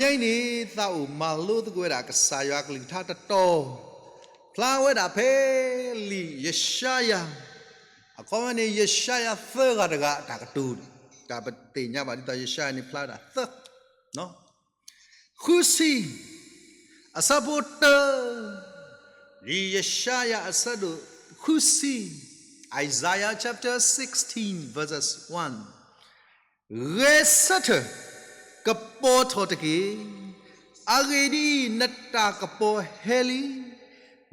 ညါအံၤန့ၣ် သးအိၣ်မၤလိသကိးဝဲဒၣ်ကစၢ်ယွၤကလုၢ်ကထါတတီၤ, ဖျါဝဲဒၣ်ဖဲလံာ်ယၡါယၤ, အခီပညီန့ၣ် ယၡါယၤသၢဂၤတဂၤအတၢ်ကတိၤ, တၢ်ပသ့ၣ်ညါဘၣ်ဒ်သိးယၡါယၤန့ၣ်ဖျါဝဲဒၣ်သၢ ဃုဆံ, အဆၢဖိတၢ, လံာ်ယၡါယၤအဆၢဒိၣ်ဃုဆံ, Isaiah chapter sixteen verses one, ဂဲၤဆၢထၢၣ်, ကပီၤထီၣ်တက့ၢ်. အဂ့ၢ်ဒ်အံၤ, နတၢ်ကပီၤဟဲလံ,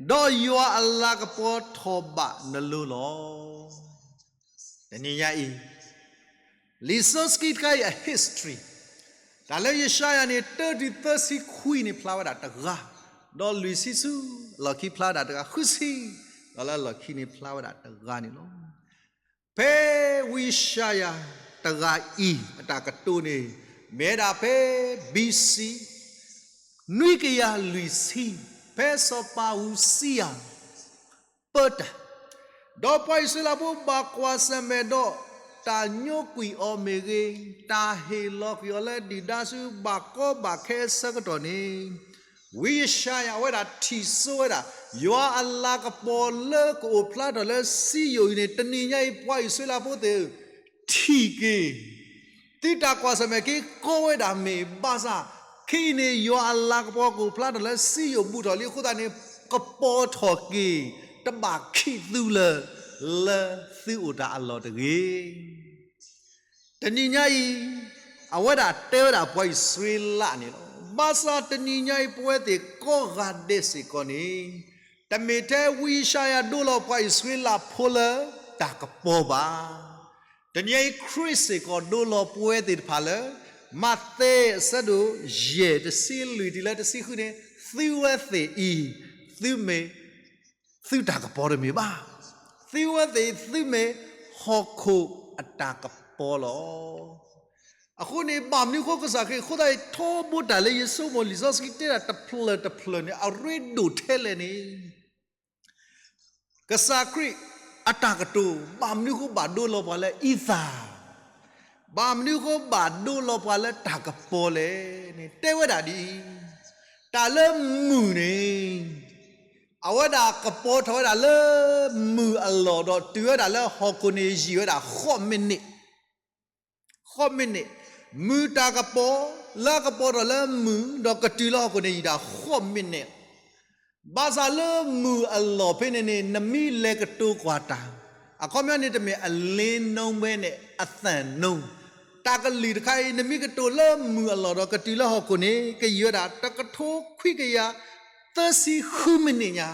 ဒီးယွၤအလၤကပီၤထီၣ်ဘၣ်နလိၤလီၤ. တနံၤညါအံၤ, လံာ်စီဆှံတခါအံၤအ history, တၢ်လၢယၡါယၤန့ၣ် တၢတုၤသၢဆံခွံန့ၣ်ဖျါဝဲဒၣ်တဂၤ, ဒီးလွံၢ်ဆံဆူအလီၢ်ခံဖျါဝဲဒၣ်တဂၤ, ဃုဆံ, ဒီးလၢအလီၢ်ခံန့ၣ်ဖျါဝဲဒၣ်တဂၤန့ၣ်လီၤ. ဖဲဝံယၡါယၤတဂၤအံၤ အတၢ်ကတိၤန့ၣ် မ့ၢ်ဝဲဒၣ်ဖဲ ဘီ စံ, နွံကယၤလွံၢ်ဆံ, ဖဲစီၤပၤဧူစံယၤ ပၢတၢ်, ဒီးပှၤအံၣ်စရ့လးဖိဘၣ်ကွၢ်ဆၢၣ်မဲာ်ဒီး တၢ်ညိကွံာ်အီၤမ့ၢ်ဂ့ၤ, တၢ်ဟ့ၣ်လီၤကွံာ်အီၤလၢဒုၣ်ဒါဆူဘၣ်ကီဘၣ်ခဲအဆၢကတီၢ်န့ၣ်, ဝံယၡါယၤအဝဲဒၣ်ထံၣ်ဆိဝဲဒၣ် ယွၤအလၤကပီၤလၢကအိၣ်ဖျါထီၣ်လၢစံယိၣ်အံၤန့ၣ် တနံၤညါအံၤပှၤအံၣ်စရ့လးဖိသ့ၣ်ဧၢ, ထံၣ်က့ၤ သုတၢ်ကွၢ်ဆၢၣ်မဲာ်က့ၤကီဝဲဒၣ်မ့ၢ်, ဘၣ်ဆၣ်, ခဲအံၤန့ၣ် ယွၤအလၤကပီၤကအိၣ်ဖျါထီၣ်လၢစံယိၣ်ဘူးထီၣ်လံအဃိသတးန့ၣ်, ကပီၤထီၣ်က့ၤ, တဘၣ်ခံးသုလၢ, လၢသုအိၣ်တၢ်အလီၢ်တဂ့ၤ. တနံၤညါအံၤ, အဝဲဒၣ်တဲဝဲဒၣ်ပှၤအံၣ်စရ့လးန့ၣ်လီၤ. ဘၣ်ဆၣ်တနံၤညါအံၤပဝဲသ့ၣ်ကိးဂၤဒဲးစ့ၢ်ကီးန့ၣ်, တမ့ၢ်ထဲဝံယၡါယၤဒိလီၤပှၤအံၣ်စရ့လးဖိလၢတၢ်ကပီၤဘၣ်. တနံၤညါအံၤခရံာ်စ့ၢ်ကီးဒိလီၤပဝဲသ့ၣ်တဖၣ်လၢ မးသဲအဆၢဒိၣ်ယဲၢ်တဆံလွံၢ်တုၤလၢတဆံဃုန့ၣ်, သုဝဲသ့ၣ်အံၤ, သုမ့ၢ်, သုတၢ်ကပီၤတမ့ၢ်ဘၣ်. သုဝဲသ့ၣ်အံၤ သုမ့ၢ်ဟီၣ်ခိၣ်အတၢ်ကပီၤလီၤ. အဃိန့ၣ် ဘၣ်မနုၤဃိကစၢ်ခရံာ်အဃိသတးအံၤ ထီဘိတၢ်လၢယဆိကမိၣ်လံာ်စီဆှံတဲဒၣ်တဖျၢၣ်တဖျၢၣ်န့ၣ် အရ့ဒိၣ်ထဲလဲၣ်န့ၣ် ကစၢ်ခရံာ်အတၢ်ကတိၤ ဘၣ်မနုၤဃိဘၣ်ဒိလီၤပှၤလၢအံသၣ်, ဘၣ်မနုၤဃိဘၣ်ဒိလီၤပှၤလၢတၢ်ကပီၤလဲၣ်န့ၣ် တဲဝဲဒၣ်ဒ်အံၤ, တၢ်လၢမုၢ်န့ၣ် အဝဲဒၣ်ကပီၤထီၣ်ဝဲဒၣ်လၢမုၢ်အလီၢ်ဒီးတုၤဝဲဒၣ်လၢဟီၣ်ခိၣ်န့ၣ် ယံာ်ဝဲဒၣ်ဃိးမံးနံး, ဃိးမံးနံး, မုၢ်တၢ်ကပီၤ လၢအကပီၤထီၣ်လၢမုၢ် ဒီးကတုၤလၢဟီၣ်ခိၣ်န့ၣ် ယံာ်ဒၣ်ဃိးမံးနံး ဘၣ်ဆၣ်လၢမုၢ်အလီၢ်ဖဲန့ၣ်န့ၣ် နမ့ၢ်လဲၤကတိၤကွၢ်တၢ်, အခီပညီန့ၣ် တမ့ၢ်အလ့နိဝဲန့ၣ် အသၣ်နိ, တၢ်ကလုၢ်တခါအံၤ နမ့ၢ်ကတိၤလၢမုၢ်အလီၢ်ဒီးကတုၤလၢဟီၣ်ခိၣ်န့ၣ် ကယံာ်ဝဲဒၣ်တကထိခွံကယၤသၢဆံဃုမံးနံးညါ,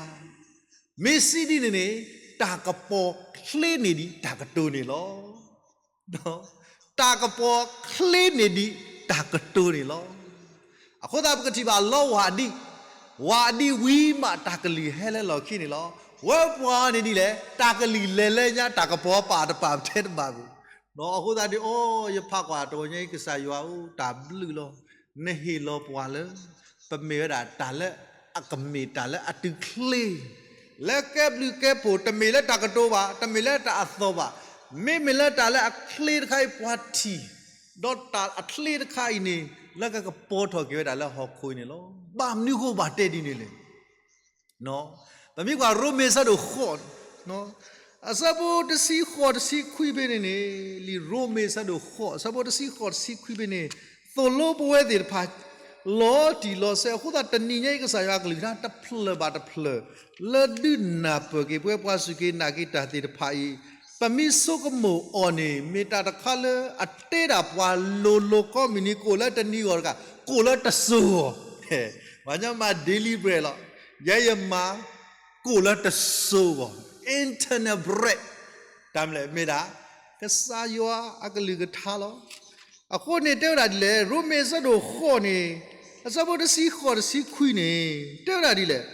မ့ၢ်စံးဒ်န့ၣ်န့ၣ် တၢ်ကပီၤချ့န့ၢ်ဒံးတၢ်ကတိၤန့ၣ်လီၤ. တၢ်ကပီၤချ့န့ၢ်ဒံးတၢ်ကတိၤန့ၣ်လီၤ. အဃိသတးပကထံၣ်ဘၣ်လီဝၤအဒံး, ဝၤအဒံးဝံၤမးတၢ်ကလုၢ်ဟဲလၢလီၢ်ခံန့ၣ်လီၤ. ဝဲပှၤန့ၣ်ဒ်လဲၣ်, တၢ်ကလုၢ်လဲၤလၢညါ တၢ်ကပီၤပာ်တပာ်ပထဲတဘၣ်ဘၣ်. အဃိသတးန့ၣ် အိ ယဖးကွၢ်တဂီၤညါအံၤ ကစၢ်ယွၤဧၢ တၢ်ဘျုးလီၤ. နဟ့ၣ်လီၤပှၤလၢ ပမ့ၢ်ဝဲဒၣ်တၢ်လၢအကမ့ၢ်တၢ်လၢအတုၤချ့ လၢကဲဘျုးကဲဖှိၣ်, တမ့ၢ်လၢတၢ်ကတိၤဘၣ်, တမ့ၢ်လၢတၢ်အသီၣ်ဘၣ်, မ့မ့ၢ်လၢတၢ်လၢအချ့တခါအံၤပှၤထံၣ်, ဒီးတၢ်အချ့တခါအံၤန့ၣ် လၢကကပီၤထီၣ်က့ၤဝဲဒၣ်လၢဟီၣ်ခိၣ်အံၤန့ၣ်လီၤ. ဘၣ်မနုၤဃိဘၣ်တဲဒ်န့ၣ်လဲၣ်. ပမ့ၢ်ကွၢ်ရိမ့ၤအဆၢဒိၣ်ဃိး, အဆၢဖိတဆံဃိးတဆံခွံဖဲန့ၣ်န့ၣ်, လံာ်ရိမ့ၤအဆၢဒိၣ်ဃိး အဆၢဖိတဆံဃိးတဆံခွံဖဲန့ၣ်, သိၣ်လိပဝဲသ့ၣ်တဖၣ် လီၤတံၢ်လီၤဆဲးအဃိသတး တနံၤညါအံၤကစၢ်ယွၤအကလုၢ်ကထါတဖျၢၣ်ဘၣ်တဖျၢၣ် လၢဒုးနၢ်ပၢၢ်က့ၤပဝဲပှၤစူၢ်က့ၤနာ်က့ၤတၢ်သ့ၣ်တဖၣ်အံၤ, ပမ့ၢ်ဆိကမိၣ်အီၤန့ၣ် မ့ၢ်တၢ်တခါလၢအတဲဒၣ်ပှၤလိၤလိၤကိးမုၢ်နံၤ ကိၣ်လၢတနံၤဂီၢ်တဂၤ ကိၣ်လၢတစိၤဂီၢ်, ပှၤညီမး daily bread လီၤ. ယဲယမၤ ကိၣ်လၢတစိၤဂီၢ်, eternal bread တၢ်မလဲၣ်မ့ၢ်ဒၣ် ကစၢ်ယွၤအကလုၢ်ကထါလီၤ. အဃိန့ၣ်တဲဝဲဒၣ်ဒ်လဲၣ်, ရိမ့ၤအဆၢဒိၣ်ဃိးန့ၣ်, အဆၢဖိတဆံဃိးတဆံခွံန့ၣ် တဲဝဲဒၣ်ဒ်လဲၣ်,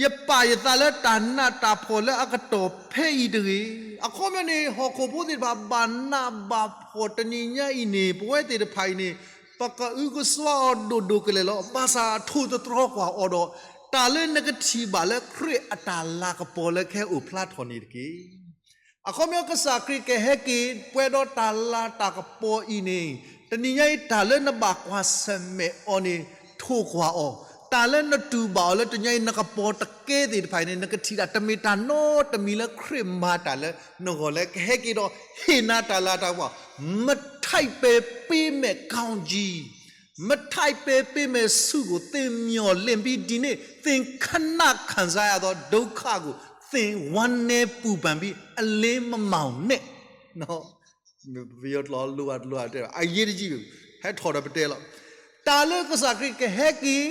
ယပာ်ယသးလၢတၢ်နးတၢ်ဖှီၣ်လၢအကတီၢ်ဖဲအံၤတဂ့ၤ. အခီပညီန့ၣ် ဟီၣ်ခိၣ်ဖိသ့ၣ်တဖၣ်ဘၣ်နးဘၣ်ဖှီၣ်တနံၤညါအံၤန့ၣ် ပဝဲသ့ၣ်တဖၣ်အံၤန့ၣ် ပကအုကစွါအီၤဒိၣ်ဒိၣ်ကလဲာ်လီၤ. ဘၣ်ဆၣ်ထိၣ်သတြီၤကွၢ်အီၤဒီး တၢ်လၢနကထံၣ်ဘၣ်လၢခရံာ်အတၢ်လၤကပီၤလၢကဟဲအိၣ်ဖျါထီၣ်န့ၣ်တက့ၢ်. အခီပညီကစၢ်ခရံာ်ကဟဲက့ၤပှဲၤဒီးတၢ်လၤတၢ်ကပီၤအံၤန့ၣ် တနံၤညါအံၤ တၢ်လၢနဘၣ်ကွၢ်ဆၢၣ်မဲာ်အီၤန့ၣ် ထိၣ်ကွၢ်အီၤ, တၢ်လၢနတူၢ်ဘၣ်အီၤလၢတနံၤညါအံၤ နကပီၤတကဲသ့ၣ်တဖၣ်အံၤန့ၣ် နကထံၣ်ဒၣ်တမ့ၢ်တၢ်နီတမံၤလၢခရံာ်မၤတၢ်လၢနဂီၢ်လၢကဟဲက့ၤဒီးဟ့ၣ်နၤတၢ်လၤတၢ်ကပီၤ, မထိုက်ပဲပေးမယ့်ကောင်းကြီး, မထိုက်ပဲပေးမယ့်ဆုကို သင်မျှော်လင့်ပြီး ဒီနေ့ သင်ခဏခံစားရသောဒုက္ခကို သင်ဝမ်းနည်းပူပန်ပြီး အလင်းမမှောင်နဲ့ ပယီၤကျိာ်လိၣ်ဘၣ်တလိၣ်ဘၣ်တဲဘၣ် အရေးတကြီး ဟဲထီၣ်ဒီးပတဲလီၤ. တၢ်လၢကစၢ်ခရံာ်ကဟဲက့ၤ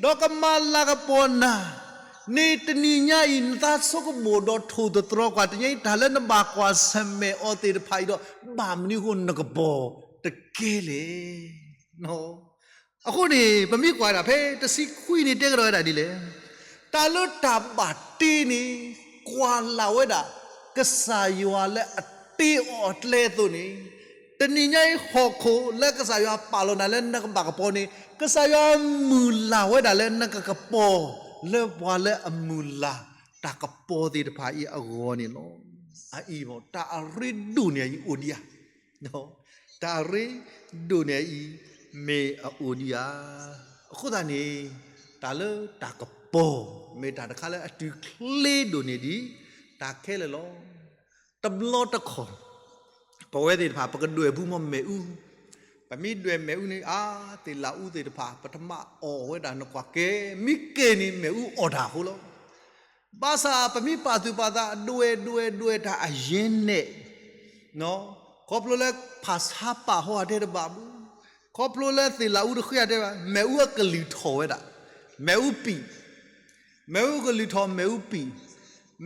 ဒီးကမၤလၤကပီၤနၤန့ၣ် တနံၤညါအံၤ နသးဆိကမိၣ်ဒီးထိၣ်သတြီၤကွၢ် တနံၤညါအံၤ တၢ်လၢနဘၣ်ကွၢ်ဆၢၣ်မဲာ်အီၤသ့ၣ်တဖၣ်အံၤဒီး ဘၣ်မနုၤအဃိနကပီၤတကဲလဲၣ်. အဃိန့ၣ် ပမ့ၢ်ကွၢ်ဒၣ်ဖဲတဆံခွံန့ၣ် တဲကဒီးဝဲဒၣ်ဒ်လဲၣ်, တၢ်လၢတၢ်ဘၣ်တ့န့ၣ် ကွၢ်လၢ်ဝဲဒၣ် ကစၢ်ယွၤလၢအတ့အီၤအကျဲအသိးန့ၣ်, တနံၤညါအံၤဟီၣ်ခိၣ်လၢကစၢ်ယွၤပာ်လီၤနၤလၢနကဘၣ်ကပီၤန့ၣ် ကစၢ်ယွၤမုၢ်လၢ်ဝဲဒၣ်လၢနကကပီၤ လၢပှၤလၢအမုၢ်လၢ်တၢ်ကပီၤသ့ၣ်တဖၣ်အံၤအဂီၢ်န့ၣ်လီၤ. အအံၤ တၢ်အရ့ဒိၣ်န့ၢ်အံၤအိၣ်ဒံးဧါ. တၢ်အရ့ဒိၣ်န့ၢ်အံၤ မ့ၢ်အအိၣ်ဒံးဧါ. အဃိသတးန့ၣ် တၢ်လၢတၢ်ကပီၤ မ့ၢ်တၢ်တခါလၢအတုၤချ့ဒိၣ်န့ၢ်ဒံး တၢ်ခဲလၢာ်လီၤ. တဘျီတခီၣ် ပဝဲသ့ၣ်တဖၣ် ပကဒွဲၣ်ပူၤမ့ၢ်မ့ၣ်အူ, ပမ့ၢ်ဒွဲၣ်မ့ၣ်အူန့ၣ် အါ သ့ၣ်လၣ်အူသ့ၣ်တဖၣ် ပထမအီၣ်ဝဲဒၣ်နကွၢ်ကဲ မ့ၢ်ကဲန့ၣ်မ့ၣ်အူအီၣ်တၢ်အဃိလီၤ. ဘၣ်ဆၣ်ပမ့ၢ်ပာ်သူၣ်ပာ်သး ဒွဲၣ်ဒွဲၣ်ဒွဲၣ်တၢ်အယဲၢ်နဲၣ်, ခီဖျိလၢဖၣ်ဆါပာ်ဟီအတဲတဘၣ်ဘၣ်, ခီဖျိလၢသ့ၣ်လၣ်အူတဃ့အတဲဘၣ် မ့ၣ်အူအကလုၢ်ထီၣ်ဝဲဒၣ်, မ့ၣ်အူပံာ်, မ့ၣ်အူကလုၢ်ထီၣ် မ့ၣ်အူပံာ်,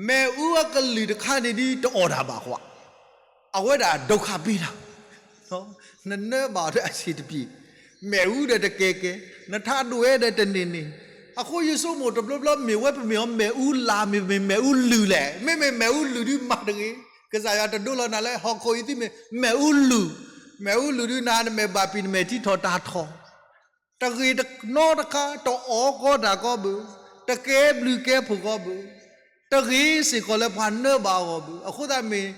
မ့ၣ်အူအကလုၢ်တခါန့ၣ်ဒ်တအီၣ်တၢ်ဘၣ်ဃီ, အဝဲဒၣ်ဒုက္ခပေးတၢ် နနၢဘၣ်အီၤဒီးအဆံးတပျ့ၤ, မ့ၣ်အူဒီးတကဲကဲ, နထါဒိၣ်ဝဲဒီးတန့ၢ်န့ၢ်, အဃိယဆိကမိၣ်တဘျီဘျီ မ့ၢ်ဝဲပမ့ၢ်အီၤမ့ၣ်အူလၢ် မ့ၢ်မ့ၢ်မ့ၣ်အူလုၢ်လဲၣ်, မ့မ့ၢ်မ့ၣ်အူလုၢ်ဒ်မၤတဂ့ၤ, ကစၢ်ယွၤတဒိလီၤနၤလၢဟီၣ်ခိၣ်အံၤသုမ့ၢ် မ့ၣ်အူလုၢ်, မ့ၣ်အူလုၢ်ဒ်နၤ နမ့ၢ်ဘၣ်ပံာ် နမ့ၢ်ထံထီၣ်တၢ်ထီၣ် တဂ့ၤတနီတခါ တအီၣ်ကီတၢ်ကီဘၣ်, တကဲဘျုးကဲဖှိၣ်ကီဘၣ်, တဂ့ၤစ့ၢ်ကီးလၢပှၤနၢဘၣ်အဂီၢ်ဘၣ်. အဃိသတးမ့ၢ်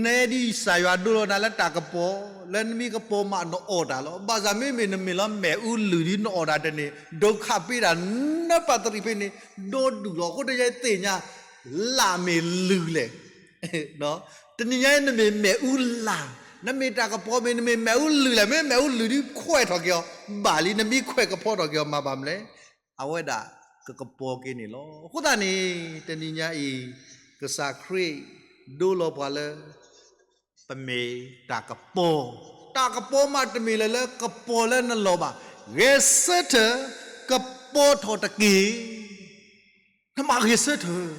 နဲဒ်ကစၢ်ယွၤဒိလီၤနၤလၢတၢ်ကပီၤ, လၢနမ့ၢ်ကပီၤမးနအီၣ်တၢ်လီၤ. ဘၣ်ဆၣ်မ့မ့ၢ်နမ့ၢ်လၢမ့ၣ်အူလုၢ်ဒ်နအီၣ်တၢ်တန့ၢ် ဒုက္ခပေးတၢ် နပာ်တရံးဖဲန့ၣ် ဒီဒူၣ်လီၤ. အဃိတယဲသ့ၣ်ညါ လၢ်မ့ၢ်လုၢ်လဲၣ် တနံၤညါအံၤနမ့ၢ်မ့ၣ်အူလၢ်, နမ့ၢ်တၢ်ကပီၤမ့ၢ် နမ့ၢ်မ့ၣ်အူလုၢ်လဲၣ်, မ့ၢ်မ့ၣ်အူလုၢ်ဒ်ခွဲးထီၣ်က့ၤအီၤ, ဘၣ်လံ နမ့ၢ်ခွဲးကဖီထီၣ်က့ၤအီၤ မၤဘၣ်မနုၤလဲၣ်. အဝဲဒၣ်ကကပီၤက့ၤန့ၣ်လီၤ. အဃိသတးန့ၣ် တနံၤညါအံၤ ကစၢ်ခရံာ်ဒိလီၤပှၤလၢ ပမ့ၢ်တၢ်ကပီၤ, တၢ်ကပီၤမးတမ့ၢ်လၢၤလၢကပီၤလၢနလီၢ်ဘၣ်. ဂဲၤဆၢထၢၣ် ကပီၤထီၣ်တက့ၢ်. နမၤဂဲၤဆၢထၢၣ်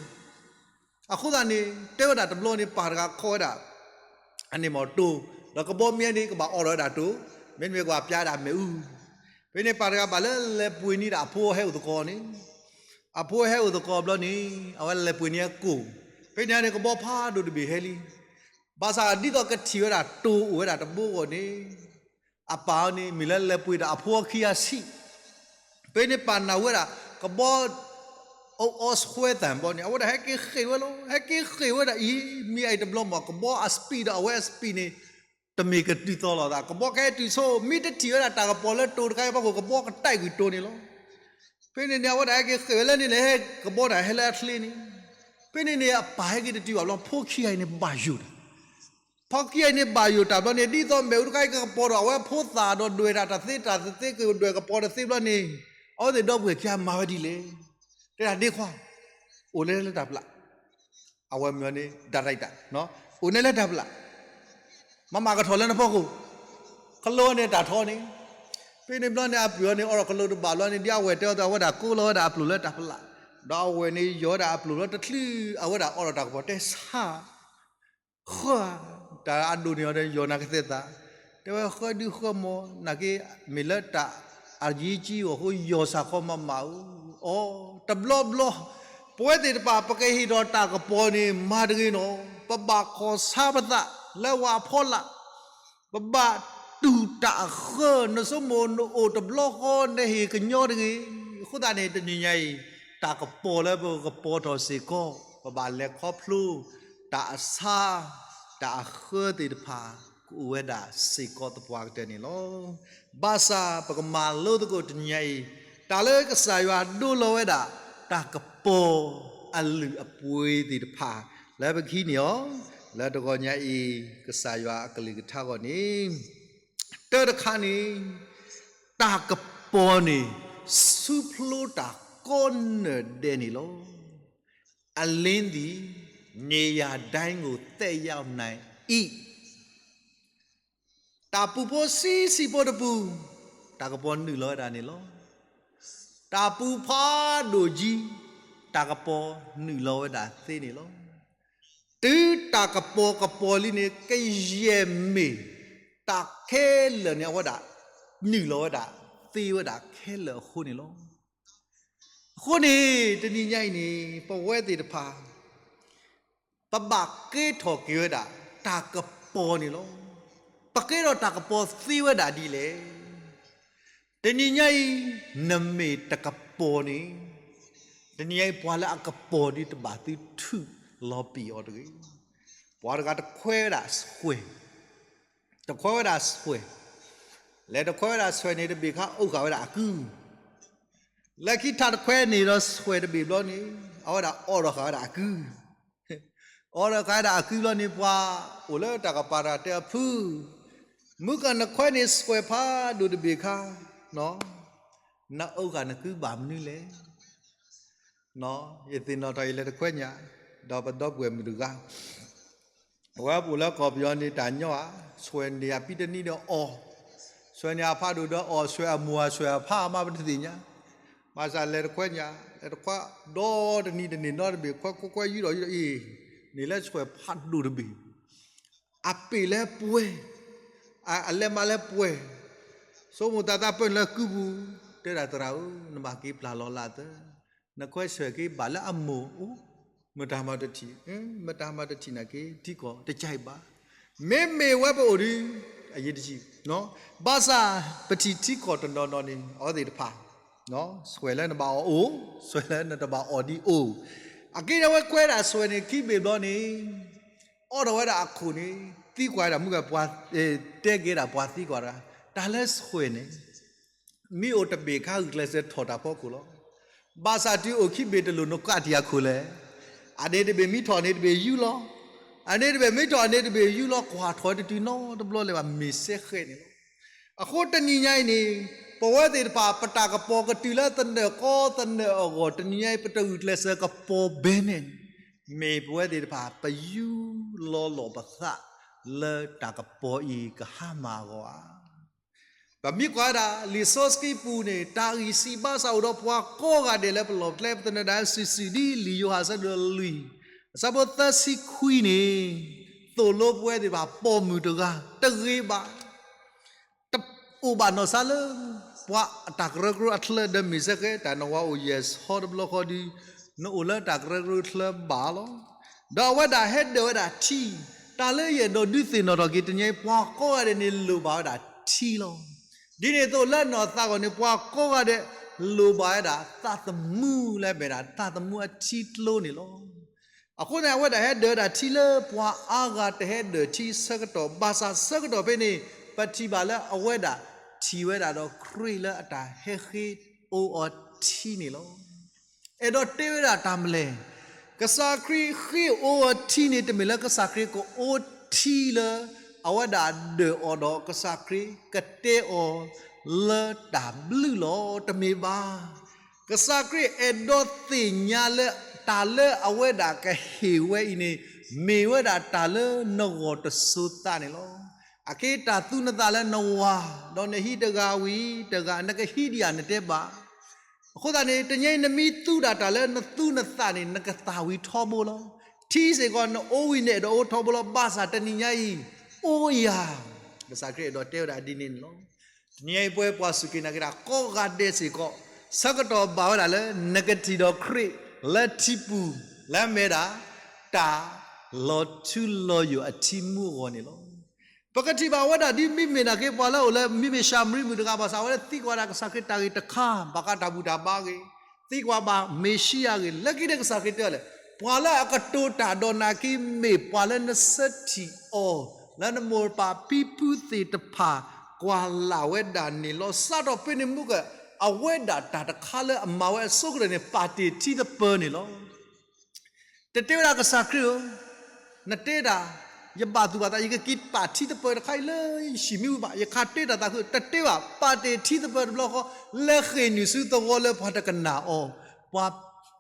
အဃိသတးန့ၣ် တဲဝဲဒၣ်တဘျီန့ၣ် ပၢ်တဂၤခီဝဲဒၣ် အန့ၣ်မ့ၢ်တိၢ်, ဒီးကဘီမ့ၢ်န့ၣ် ကဘၣ်အိးထီၣ်ဝဲဒၣ်တိၢ်, မ့တမ့ၢ်ကဘၣ်ပျၢ်ဝဲဒၣ်မ့ၣ်အူ. ဖဲန့ၣ်ပၢ်တဂၤဘၣ်လၢလဲၤပှ့ၤန့ၢ်ဒၣ်အဖိဟဲအိၣ်သကိးန့ၣ်, အဖိဟဲအိၣ်သကိးဘျီန့ၣ် အဝဲလဲၤပှ့ၤန့ၢ်အကိၣ်, ဖဲန့ၣ်န့ၣ် ကဘီဖးဒိၣ်တဘ့ၣ်ဟဲလံ. ဘၣ်ဆၣ်ဒ်သိးကထံၣ်ဝဲဒၣ်တိၢ်အိၣ်ဝဲဒၣ်တဘိအဂီၢ်န့ၣ် အပၢ်န့ၣ် မ့ၢ်လၢလဲၤပှ့ၤဒၣ်အဖိအခံအဆံး, ဖဲန့ၣ်ပာ်နၢ်ဝဲဒၣ် ကဘီ အိၣ်အီဆွဲသၣ်ဘီန့ၣ် အဝဲဒၣ်ဟဲက့ၤဃ့ၢ်ဝဲလီၤ. ဟဲက့ၤဃ့ၢ်ဝဲဒၣ်အံၤ မ့ၢ်အံၤတဘျီမး ကဘီအစပံးဒီးအဝဲအစပံးန့ၣ် တမ့ၢ်ကတုၤသီလီၤသး, ကဘီကဟဲတုၤဆိ မ့ၢ်တထံၣ်ဝဲဒၣ်တၢ်ကပီၤလၢတိၢ်တခါအံၤဘၣ်ဃိ ကဘီကတဲာ်ကွံာ်တိၢ်န့ၣ်လီၤ. ဖဲန့ၣ်န့ၣ် အဝဲဒၣ်ဟဲက့ၤဃ့ၢ်ဝဲလၢန့ၣ်န့ၣ် ဟဲကဘီဒၣ်ဟဲလၢအချ့န့ၣ်, ဖဲန့ၣ်န့ၣ် အပၢ်ဟဲက့ၤတတုၤဘၣ်ဘျီ ဖိခံဂၤအံၤန့ၣ်ဘၣ်ယိၣ်တၢ် ဖိခံဂၤအံၤန့ၣ်ဘၣ်ယိၣ်တၢ်ဘျီန့ၣ် ဒ်သိးမ့ၣ်အူတခါအံၤကကပီၤဒီး အဝဲဖိသၣ်ဒီးဒွဲၣ်တၢ်တသ့တၢ်တသ့ ကဒွဲၣ်ကပီၤတသ့ဘျီန့ၣ် အဝဲသ့ၣ်ဒီပုၢ်ဝဲၢ်ခံဂၤမၤဝဲဒ်လဲၣ်. တဲဒၣ်ဒ့ခွါ အိၣ်လဲၤလၢတၢ်ပျၢ်, အဝဲမ့ၢ်န့ၣ် ဒါရိုက်တာ, အိၣ်န့ၣ်လၢတၢ်ပျၢ်, မၤမၤကထီၣ်လၢနဖီခိၣ်, ကလိန့ၣ်တၢ်ထီန့ၣ်, ဖဲန့ၣ်ဘျီန့ၣ် အပုၢ်အီၤန့ၣ် အိးထီၣ်ကလိတဘၣ်ဘျီန့ၣ် ဒ်အဝဲၢ်တဲအီၤ အဝဲဒၣ်ကိးလီၤဝဲဒၣ်အပျိၢ်လၢတၢ်ပျၢ်, ဒီးအဝဲၢ်န့ၣ် ယီၤဝဲဒၣ်အပျိၢ်လီၤတချုး အဝဲဒၣ်အိးထီၣ်တၢ်ကပီၤ တဲဆၣ် ဃၢ, တၢ်အဒိၣ်န့ၢ်အီၤဒီး ယီၤနၤကသဲသး, တဲဝဲဃၢဒုဃၢမီၤ နာ်က့ မ့ၢ်လၢတၢ်အယံကံအီၤအဃိ ယီၤစ့ၢ်ကီးမးမးဧၢ, အိ တဘျီဘျီ ပဝဲသ့ၣ်တဖၣ် ပကဟ့ၣ်ထီၣ်တၢ်ကပီၤန့ၣ် မၤတဂ့ၤနီၤ, ပဘၣ်ကီၢ်ဆါပသးလၢဝဲအဖီလာ် ပဘၣ်တူၢ်တၢ်အဃၢ နဆိကမိၣ်နအိၣ်တဘျီဃီ နဟ့ၣ်ကညီတဂ့ၤ. အဃိသတးန့ၣ် တနံၤညါအံၤ တၢ်ကပီၤလၢပကကပီၤထီၣ်စ့ၢ်ကီး ပဘၣ်လဲၤခီဖျိ တၢ်အဆါ တၢ်အဃၢသ့ၣ်တဖၣ် ကအိၣ်ဝဲဒၣ်စ့ၢ်ကီးသပှၢ်ကတၢၢ်န့ၣ်လီၤ. ဘၣ်ဆၣ်ပကမၤလိသကိးတနံၤညါအံၤ, တၢ်လၢကစၢ်ယွၤဒိလီၤဝဲဒၣ် တၢ်ကပီၤအလုၢ်အပှ့ၤသ့ၣ်တဖၣ် လၢပကဟံးန့ၢ်အီၤ လၢတဂီၤညါအံၤ ကစၢ်ယွၤအကလုၢ်ကထါအဂီၢ်န့ၣ်, တၢ်တခါန့ၣ် တၢ်ကပီၤန့ၣ် ဆူဖျိတၢ်ကိးနၢ်ဒဲးန့ၣ်လီၤ. အလင်းသည် နေရာတိုင်းကို သက်ရောက်နိုင်၏. တၢ်ပူၤဖိဆံးဆံးဖိတပူၤ, တၢ်ကပီၤနုာ်လီၤဝဲဒၣ်န့ၣ်လီၤ. တၢ်ပူၤဖးဒိၣ်ကံ, တၢ်ကပီၤနုာ်လီၤဝဲဒၣ်သ့န့ၣ်လီၤ. တုၤတၢ်ကပီၤကပီၤလံန့ၣ် ကယဲၢ်မ့ၢ်တၢ်ခဲလၢာ်န့ၣ် အဝဲဒၣ်နုာ်လီၤဝဲဒၣ် သ့ဝဲဒၣ်ခဲလၢာ်အဃိန့ၣ်လီၤ. အဃိန့ၣ် တနံၤညါအံၤန့ၣ် ပဝဲသ့ၣ်တဖၣ် ပဘၣ်ကဲထီၣ်က့ၤဝဲဒၣ် တၢ်ကပီၤန့ၣ်လီၤ. ပကဲထီၣ်တၢ်ကပီၤသ့ဝဲဒၣ်ဒ်လဲၣ်. တနံၤညါအံၤ နမ့ၢ်တကပီၤန့ၣ်, တနံၤညါအံၤ ပှၤလၢအကပီၤဒ်တဘၣ်သုထုးလီၤပံာ်အီၤတဂ့ၤ. ပှၤတဂၤတခွဲဝဲဒၣ်ဆွဲၣ်, တခွဲဝဲဒၣ်ဆွဲၣ်, လဲၤတခွဲဝဲဒၣ်ဆွဲၣ်န့ၣ် တဘ့ၣ်ခါအိၣ်ဃာ်ဝဲဒၣ်အကု, လၢခံထးတခွဲန့ၣ်ဒီးဆွဲၣ်တဘ့ၣ်ဘျီန့ၣ် အဝဲဒၣ်အိးထီၣ်ဃာ်ဝဲဒၣ်အကု အိးထီၣ်ဃာ်ဝဲဒၣ်အကုဘျီန့ၣ် ပှၤအိၣ်လၢတၢ်ကပၤတဂၤတဲအဖု, မုၢ်ကနခွဲန့ၣ်ဆွဲၣ်ဖးဒိၣ်တဘ့ၣ်ခါ, နအိးဃာ်နကုဘၣ်မနုၤလဲၣ်. ယသ့ၣ်နီၣ်ထီၣ်အံၤလၢတခွဲညါ, ဒီးပဒီပုၢ်ဝဲၢ်မုၣ်တဂၤ အဝဲပအိၣ်လၢကီၢ်ပယီၤန့ၣ် တၢ်ညီဧါ, ဆွဲၣ်န့ၣ်အပံတနံၤဒီးအီၣ်, ဆွဲၣ်န့ၣ်အဖးဒိၣ်ဒီးအီၣ်, ဆွဲၣ်အမိၢ်အဆွဲၣ်အဖးမးပတသ့ၣ်ညါ, ဘၣ်ဆၣ်လဲၤတခွဲညါ, လဲၤတခွဲဒီတနံၤတနံၤနီတဘ့ၣ် ခွဲခွဲခွဲယူၢ်ဒီးယူၢ်ဒီးအံၤ, န့ၣ်လၢဆွဲၣ်ဖးဒိၣ်တဘ့ၣ်, အပ့ၢ်လၢပှဲၤ, အလဲၤမးလၢပှဲၤ, ဆိကမိၣ်သးသးပၢၢ်နုာ်လၢကုပူၤ, တဲဒၣ်သရၣ်ဧၢ, နဘၣ်က့ၤပျၢ်လီၤလၢ်သၢ, နခွဲဆွဲၣ်က့ၤဘၣ်လၢအမိၢ်အိၣ်, မတၤမၤတထံၣ်, မတၤမၤတထံၣ်နာ်က့ၤ ထံကီၢ်တကဲဘၣ်, မ့မ့ၢ်ဝဲပအိၣ်ဒီး အယံၤတဆံ, ဘၣ်ဆၣ်ပထံၣ်ထံကီၢ်တနီၤနီၤန့ၣ် အဝဲသ့ၣ်တဖၣ် ဆွဲၣ်လၢနဘၣ်အီၣ်အိၣ်, ဆွဲၣ်လၢနတဘၣ်အီၣ်ဒံးအိၣ်, အက့ၢ်ဒ်ဝဲခွဲဒၣ်ဆွဲၣ်န့ၣ် ခံဘ့ၣ်ဘျီန့ၣ် အိးထီၣ်ဝဲဒၣ်အခိၣ်န့ၣ် သံကွၢ်ဒၣ်မုၢ်ဂၤပှၤ, တဲက့ၤဒၣ်ပှၤသံကွၢ်တဂၤ, တၢ်လၢဆွဲၣ်န့ၣ် မ့ၢ်အိၣ်တဘ့ၣ်ခါဂုာ်ကျဲးစၢးထီၣ်တၢ်ဖီခိၣ်လီၤ. ဘၣ်ဆၣ်တုၤအိၣ်ခံဘ့ၣ်တလိၣ်နကွၢ်ထံအခိၣ်လဲၣ်. အန့ၣ်တဘ့ၣ်မ့ၢ်ထီၣ်န့ၣ်တဘ့ၣ်ယူၢ်လီၤ. အန့ၣ်တဘ့ၣ်မ့ၢ်ထီၣ်န့ၣ်တဘ့ၣ်ယူၢ်လီၤ ကွၢ်ထီၣ်တတုၤနီတဘျီလၢၤဘၣ် မ့ၢ်စဲဃဲးန့ၣ်လီၤ. အဃိတနံၤညါအံၤန့ၣ် ပဝဲသ့ၣ်တဖၣ် ပတၢ်ကပီၤကတုၤလၢသနၢၣ်ကီသနၢၣ်အဂီၢ် တနံၤညါအံၤ ပတဂုာ်ကျဲးစၢးကပီၤဘဲန့ၣ် မ့ၢ်ပဝဲသ့ၣ်တဖၣ် ပယူၢ်လီၤလီၤပသး လၢတၢ်ကပီၤအံၤကဟါမၢ်အဂီၢ်ဧါ. ပမ့ၢ်ကွၢ်ဝဲဒၣ် လံာ်စီဆှံပူၤန့ၣ် တၢ်ဂံၢ်စၢ်ဘါစၢ်အိၣ်ဒီးပှၤကိးဂၤဒဲးလၢပလီၢ်ပကျဲ ပသနၢၣ်ဒၣ်စုာ်စုာ်ဒ် လံာ်ယိၤဟၣ်အဆၢဒိၣ်လွံၢ် အဆၢဖိသၢဆံခွံန့ၣ် သိၣ်လိပဝဲသ့ၣ်တဖၣ် ပိာ်မုၣ်တဂၤ တဂ့ၤဘၣ် တအိၣ်ဘၣ်နီၢ်ဆါလၢ ပှၤအတၢ်ကရၢကရိအချၢ ဒီးမ့ၢ်စဲဃဲး တၢ်နဝၤအိၣ်ယဲၢ်ဆီတဘျီဃီဒီး နအိၣ်လၢတၢ်ကရၢကရိအချၢဘၣ်လီၤ. ဒီးအဝဲဒၣ်ဟဲဒၢးဝဲဒၣ်ထံ, တၢ်လၢယအဲၣ်ဒိးဒုးသ့ၣ်နီၣ်ထီၣ်က့ၤ တနံၤအံၤ ပှၤကိးဂၤဒဲးန့ၣ်လိၣ်ဘၣ်ဝဲဒၣ်ထံလီၤ. ဒ်န့ၣ်အသိးလၢနီၢ်သးအဂီၢ်န့ၣ် ပှၤကိးဂၤဒဲး လိၣ်ဘၣ်ဝဲဒၣ်သးသမူလၢအမ့ၢ်ဒၣ် သးသမူအထံကျိန့ၣ်လီၤ. အဃိန့ၣ် အဝဲဒၣ်ဟဲဒၢးဝဲဒၣ်ထံလၢပှၤအါဂၤတဟဲဒၢးထံဆၢကတီၢ် ဘၣ်ဆၣ်ဆၢကတီၢ်ဖဲန့ၣ် ပထံၣ်ဘၣ်လၢအဝဲဒၣ်ထံၣ်ဝဲဒၣ်ဒီး ခရံာ်လၢအတၢ်ဟဲဃ့အိၣ်အီၤထံန့ၣ်လီၤ. အဲၣ်ဒိးတဲဝဲဒၣ်တၢ်မနုၤလဲၣ်, ကစၢ်ခရံာ်ဃ့အိၣ်အီၤထံန့ၣ် တမ့ၢ်လၢကစၢ်ခရံာ်ကအိၣ်ထံလၢ အဝဲဒၣ်ဒၢးအီၤဒီး ကစၢ်ခရံာ်ကတဲအီၤလၢတၢ်ဘျုးလီၤ, တမ့ၢ်ဘၣ်. ကစၢ်ခရံာ်အဲၣ်ဒိးသ့ၣ်ညါလၢ တၢ်လၢအဝဲဒၣ်ကဟ့ၣ်ဝဲအံၤန့ၣ် မ့ၢ်ဝဲဒၣ်တၢ်လၢနဂီၢ်တစိၤသးန့ၣ်လီၤ. အက့တၢ်သူနသးလၢနဝၤ, ဒီးနဟံးတဂၤဝံၤတဂၤ နကဟံးဒံးဧါနတဲဘၣ်. အဃိသတးန့ၣ် တနံၤအံၤနမ့ၢ်သူဒၣ်တၢ်လၢနသူနသးန့ၣ် နကသၣ်ဝံၤထီဘိလီၤ. ထံစ့ၢ်ကီးနအိၣ်ဝံၤန့ၣ် အဲၣ်ဒိးအိၣ်ထီဘိလီၤ. ဘၣ်ဆၣ်တနံၤညါအံၤ အိၣ်ယၤ, ကစၢ်ခရံာ်အဲၣ်ဒိးတဲဝဲဒၣ်ဒ်န့ၣ်န့ၣ်လီၤ. တနံၤအံၤပဝဲပှၤစူၢ်က့ၤနာ်က့ၤတၢ်ကိးဂၤဒဲးစ့ၢ်ကီး ဆၢကတီၢ်ဘၣ်ဝဲဒၣ်လၢ နကထံၣ်ဒီးခရံာ်လၢထံပူၤ လၢအမ့ၢ်ဒၣ် တၢ်လီၤထူလီၤယိာ်အထံမူအဂီၢ်န့ၣ်လီၤ. ပကထံၣ်ဘၣ်ဝဲဒၣ်ဒ်မ့မ့ၢ်နာ်က့ၤ ပှၤလၢအအိၣ်လၢ မ့မ့ၢ်ၡၤမရံမုၣ်တဂၤ ဘၣ်ဆၣ်ဝဲသံကွၢ်ဒၣ်ကစၢ်ခရံာ်တၢ်ဂ့ၢ်တခါ ဘၣ်ဃးတၢ်ဘူၣ်တၢ်ဘါအဂ့ၢ်, သံကွၢ်ဘၣ်မ့ၤၡံယၤအဂ့ၢ်, လၢခံန့ၣ်ကစၢ်ခရံာ်တဲအီၤလဲၣ်, ပှၤလၢအကတိၤတၢ်ဒီးနၤက့ၤ မ့ၢ်ပှၤလၢနဆၢထံၣ်အီၤ လၢနမိၢ်ပၢ်ဖံဖုသ့ၣ်တဖၣ် ကွၢ်လၢ်ဝဲဒၣ်န့ၣ်လီၤ. စးထီၣ်ဖဲန့ၣ်မုၢ်က အဝဲဒၣ်တၢ်တခါလၢအမၤဝဲအဆိကတၢၢ်န့ၣ် ပာ်တ့ၢ်ထံသပၢၤန့ၣ်လီၤ. တတဲဝဲဒၣ်ကစၢ်ခရံာ်ဧၢ, နတဲဒၣ် ယဘၣ်သူၣ်ဘၣ်သး ယကက့ၤပာ်ထံသပၢၤတခါအံၤလၢယဟံၣ်မ့ၢ်ဝံၤဘၣ်, ယခးတ့တၢ်သးခု, တတဲဘၣ်, ပာ်တ့ၢ်ထံသပၢၤတဘျီဃီ, လဲၤဃ့ၢ်နုာ်ဆူသဝီလၢပှၤတကနၣ်အီၤ, ပှၤ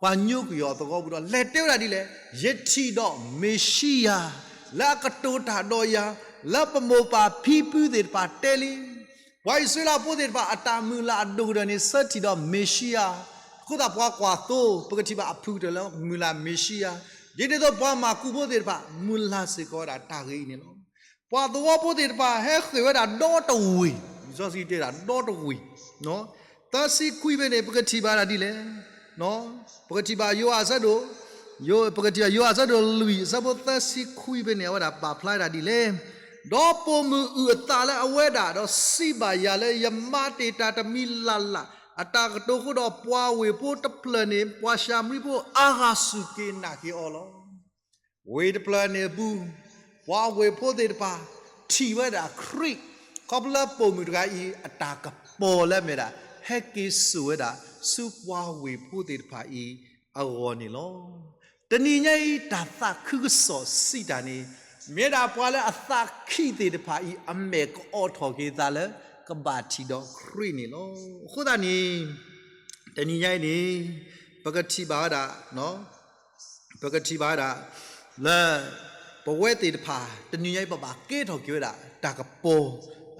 ပှၤညိကွံာ်အီၤသဝီပူၤဒီး လဲၤတဲဝဲဒၣ်ဒ်လဲၣ်, ယထံၣ်ဒီးမ့ၤၡံယၤ လၢအကတိၤတၢ်ဒီးယၤ, လၢပမိၢ်ပၢ်ဖံဖုသ့ၣ်တဖၣ်တဲလံ ပှၤအံၣ်စရ့လးဖိသ့ၣ်တဖၣ် အတၢ်မုၢ်လၢ်အဒိၣ်ကတၢၢ်န့ၣ် ဆၢထံၣ်ဒီးမ့ၤၡံယၤ, အဃိသတးပှၤကွၢ်သိ ပကထံၣ်ဘၣ်အဖုကတၢၢ်လၢမုၢ်လၢ်မ့ၤၡံယၤ, ဒ်န့ၣ်အသိးပှၤမၢကူးဖိသ့ၣ်တဖၣ် မုၢ်လၢ်စ့ၢ်ကီးဝဲဒၣ်တၢ်ဂ့ၢ်အံၤန့ၣ်လီၤ. ပှၤသဝီဖိသ့ၣ်တဖၣ် ဟဲဃ့ၢ်ဝဲဒၣ်ဒီတဝ့ၢ်, လံာ်စီဆှံတဲဒၣ်ဒီတဝ့ၢ်, သၢဆံခွံဖဲန့ၣ် ပကထံၣ်ဘၣ်ဒၣ်ဒ်လဲၣ် ပကထံၣ်ဘၣ်ယိၤဟၣ်အဆၢဒိၣ်, ပကထံၣ်ဘၣ်ယိၤဟၣ်အဆၢဒိၣ်လွံၢ် အဆၢဖိသၢဆံခွံဖဲန့ၣ် အဝဲဒၣ်ပာ်ဖျါဒၣ်ဒ်လဲၣ်, ဒီးပိာ်မုၣ်အုၣ်အသးလၢအဝဲဒၣ် ဒီးစံးဘၣ်ယၤလၢ ယမၤတ့ၢ်တၢ်တမံၤလၢ်လၢ်, အတၢ်ကတိၤအဃိဒီး ပှၤဝ့ၢ်ဖိတဖျၢၣ်န့ၣ် ပှၤၡၤမရံဖိအါဂၤစူၢ်က့ၤနာ်က့ၤအီၤလီၤ. ဝ့ၢ်တဖျၢၣ်န့ၣ်အပူၤ, ပှၤဝ့ၢ်ဖိသ့ၣ်တဖၣ် ထံၣ်ဝဲဒၣ်ခရံာ်, ခီဖျိပိာ်မုၣ်တဂၤအံၤ အတၢ်ကပီၤလၢအမ့ၢ်ဒၣ် ဟဲက့ၤစိာ်ဝဲဒၣ် ဆူပှၤဝ့ၢ်ဖိသ့ၣ်တဖၣ်အံၤအဂီၢ်န့ၣ်လီၤ. တနံၤညါအံၤ တၢ်သးခုကစီၣ်စံးတၢ်န့ၣ် မ့ၢ်ဒၣ်ပှၤလၢအသးခံသ့ၣ်တဖၣ်အံၤ အမဲာ်ကအိးထီၣ်က့ၤသးလၢ ကဘၣ်ထံၣ်ဒီးခရံာ်န့ၣ်လီၤ. အဃိသတးန့ၣ် တနံၤညါအံၤန့ၣ် ပကထံၣ်ဘၣ်ဝဲဒၣ် ပကထံၣ်ဘၣ်ဝဲဒၣ် လၢ ပဝဲသ့ၣ်တဖၣ် တနံၤညါအံၤ ပဘၣ်ကဲထီၣ်က့ၤဝဲဒၣ် တၢ်ကပီၤ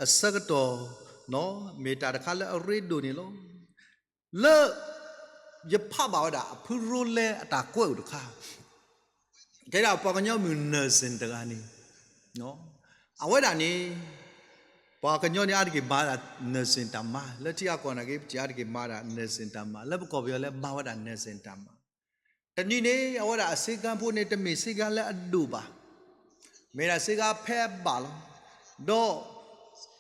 အဆၢကတီၢ် မ့ၢ်တၢ်တခါလၢအရ့ဒိၣ်န့ၣ်လီၤ. လၢ ယဖးဘၣ်ဝဲဒၣ် အဖုရိလဲအတၢ်ကွဲးအိၣ်တခါ တဲဒၣ်ပှၤကညီမုၣ် nursing တဂၤန့ၣ် အဝဲဒၣ်န့ၣ် ပှၤကညီန့ၣ် အါတက့ၢ်မၤဝဲဒၣ် nursing တၢ်မၤ, လၢထံအကီၢ်နာ်က့ ပထံၣ်အါတက့ၢ်မၤဝဲဒၣ် nursing တၢ်မၤ, လၢပကီၢ်ပယီၤလၢမၤဝဲဒၣ် nursing တၢ်မၤ. တနံၤန့ၣ် အဝဲဒၣ်အဆ့ကၤဖိန့ၣ် တမ့ၢ်ဆ့ကၤလၢအဒိၣ်ဘၣ်, မ့ၢ်ဒၣ်ဆ့ကၤဖဲအဘၣ်လီၤ.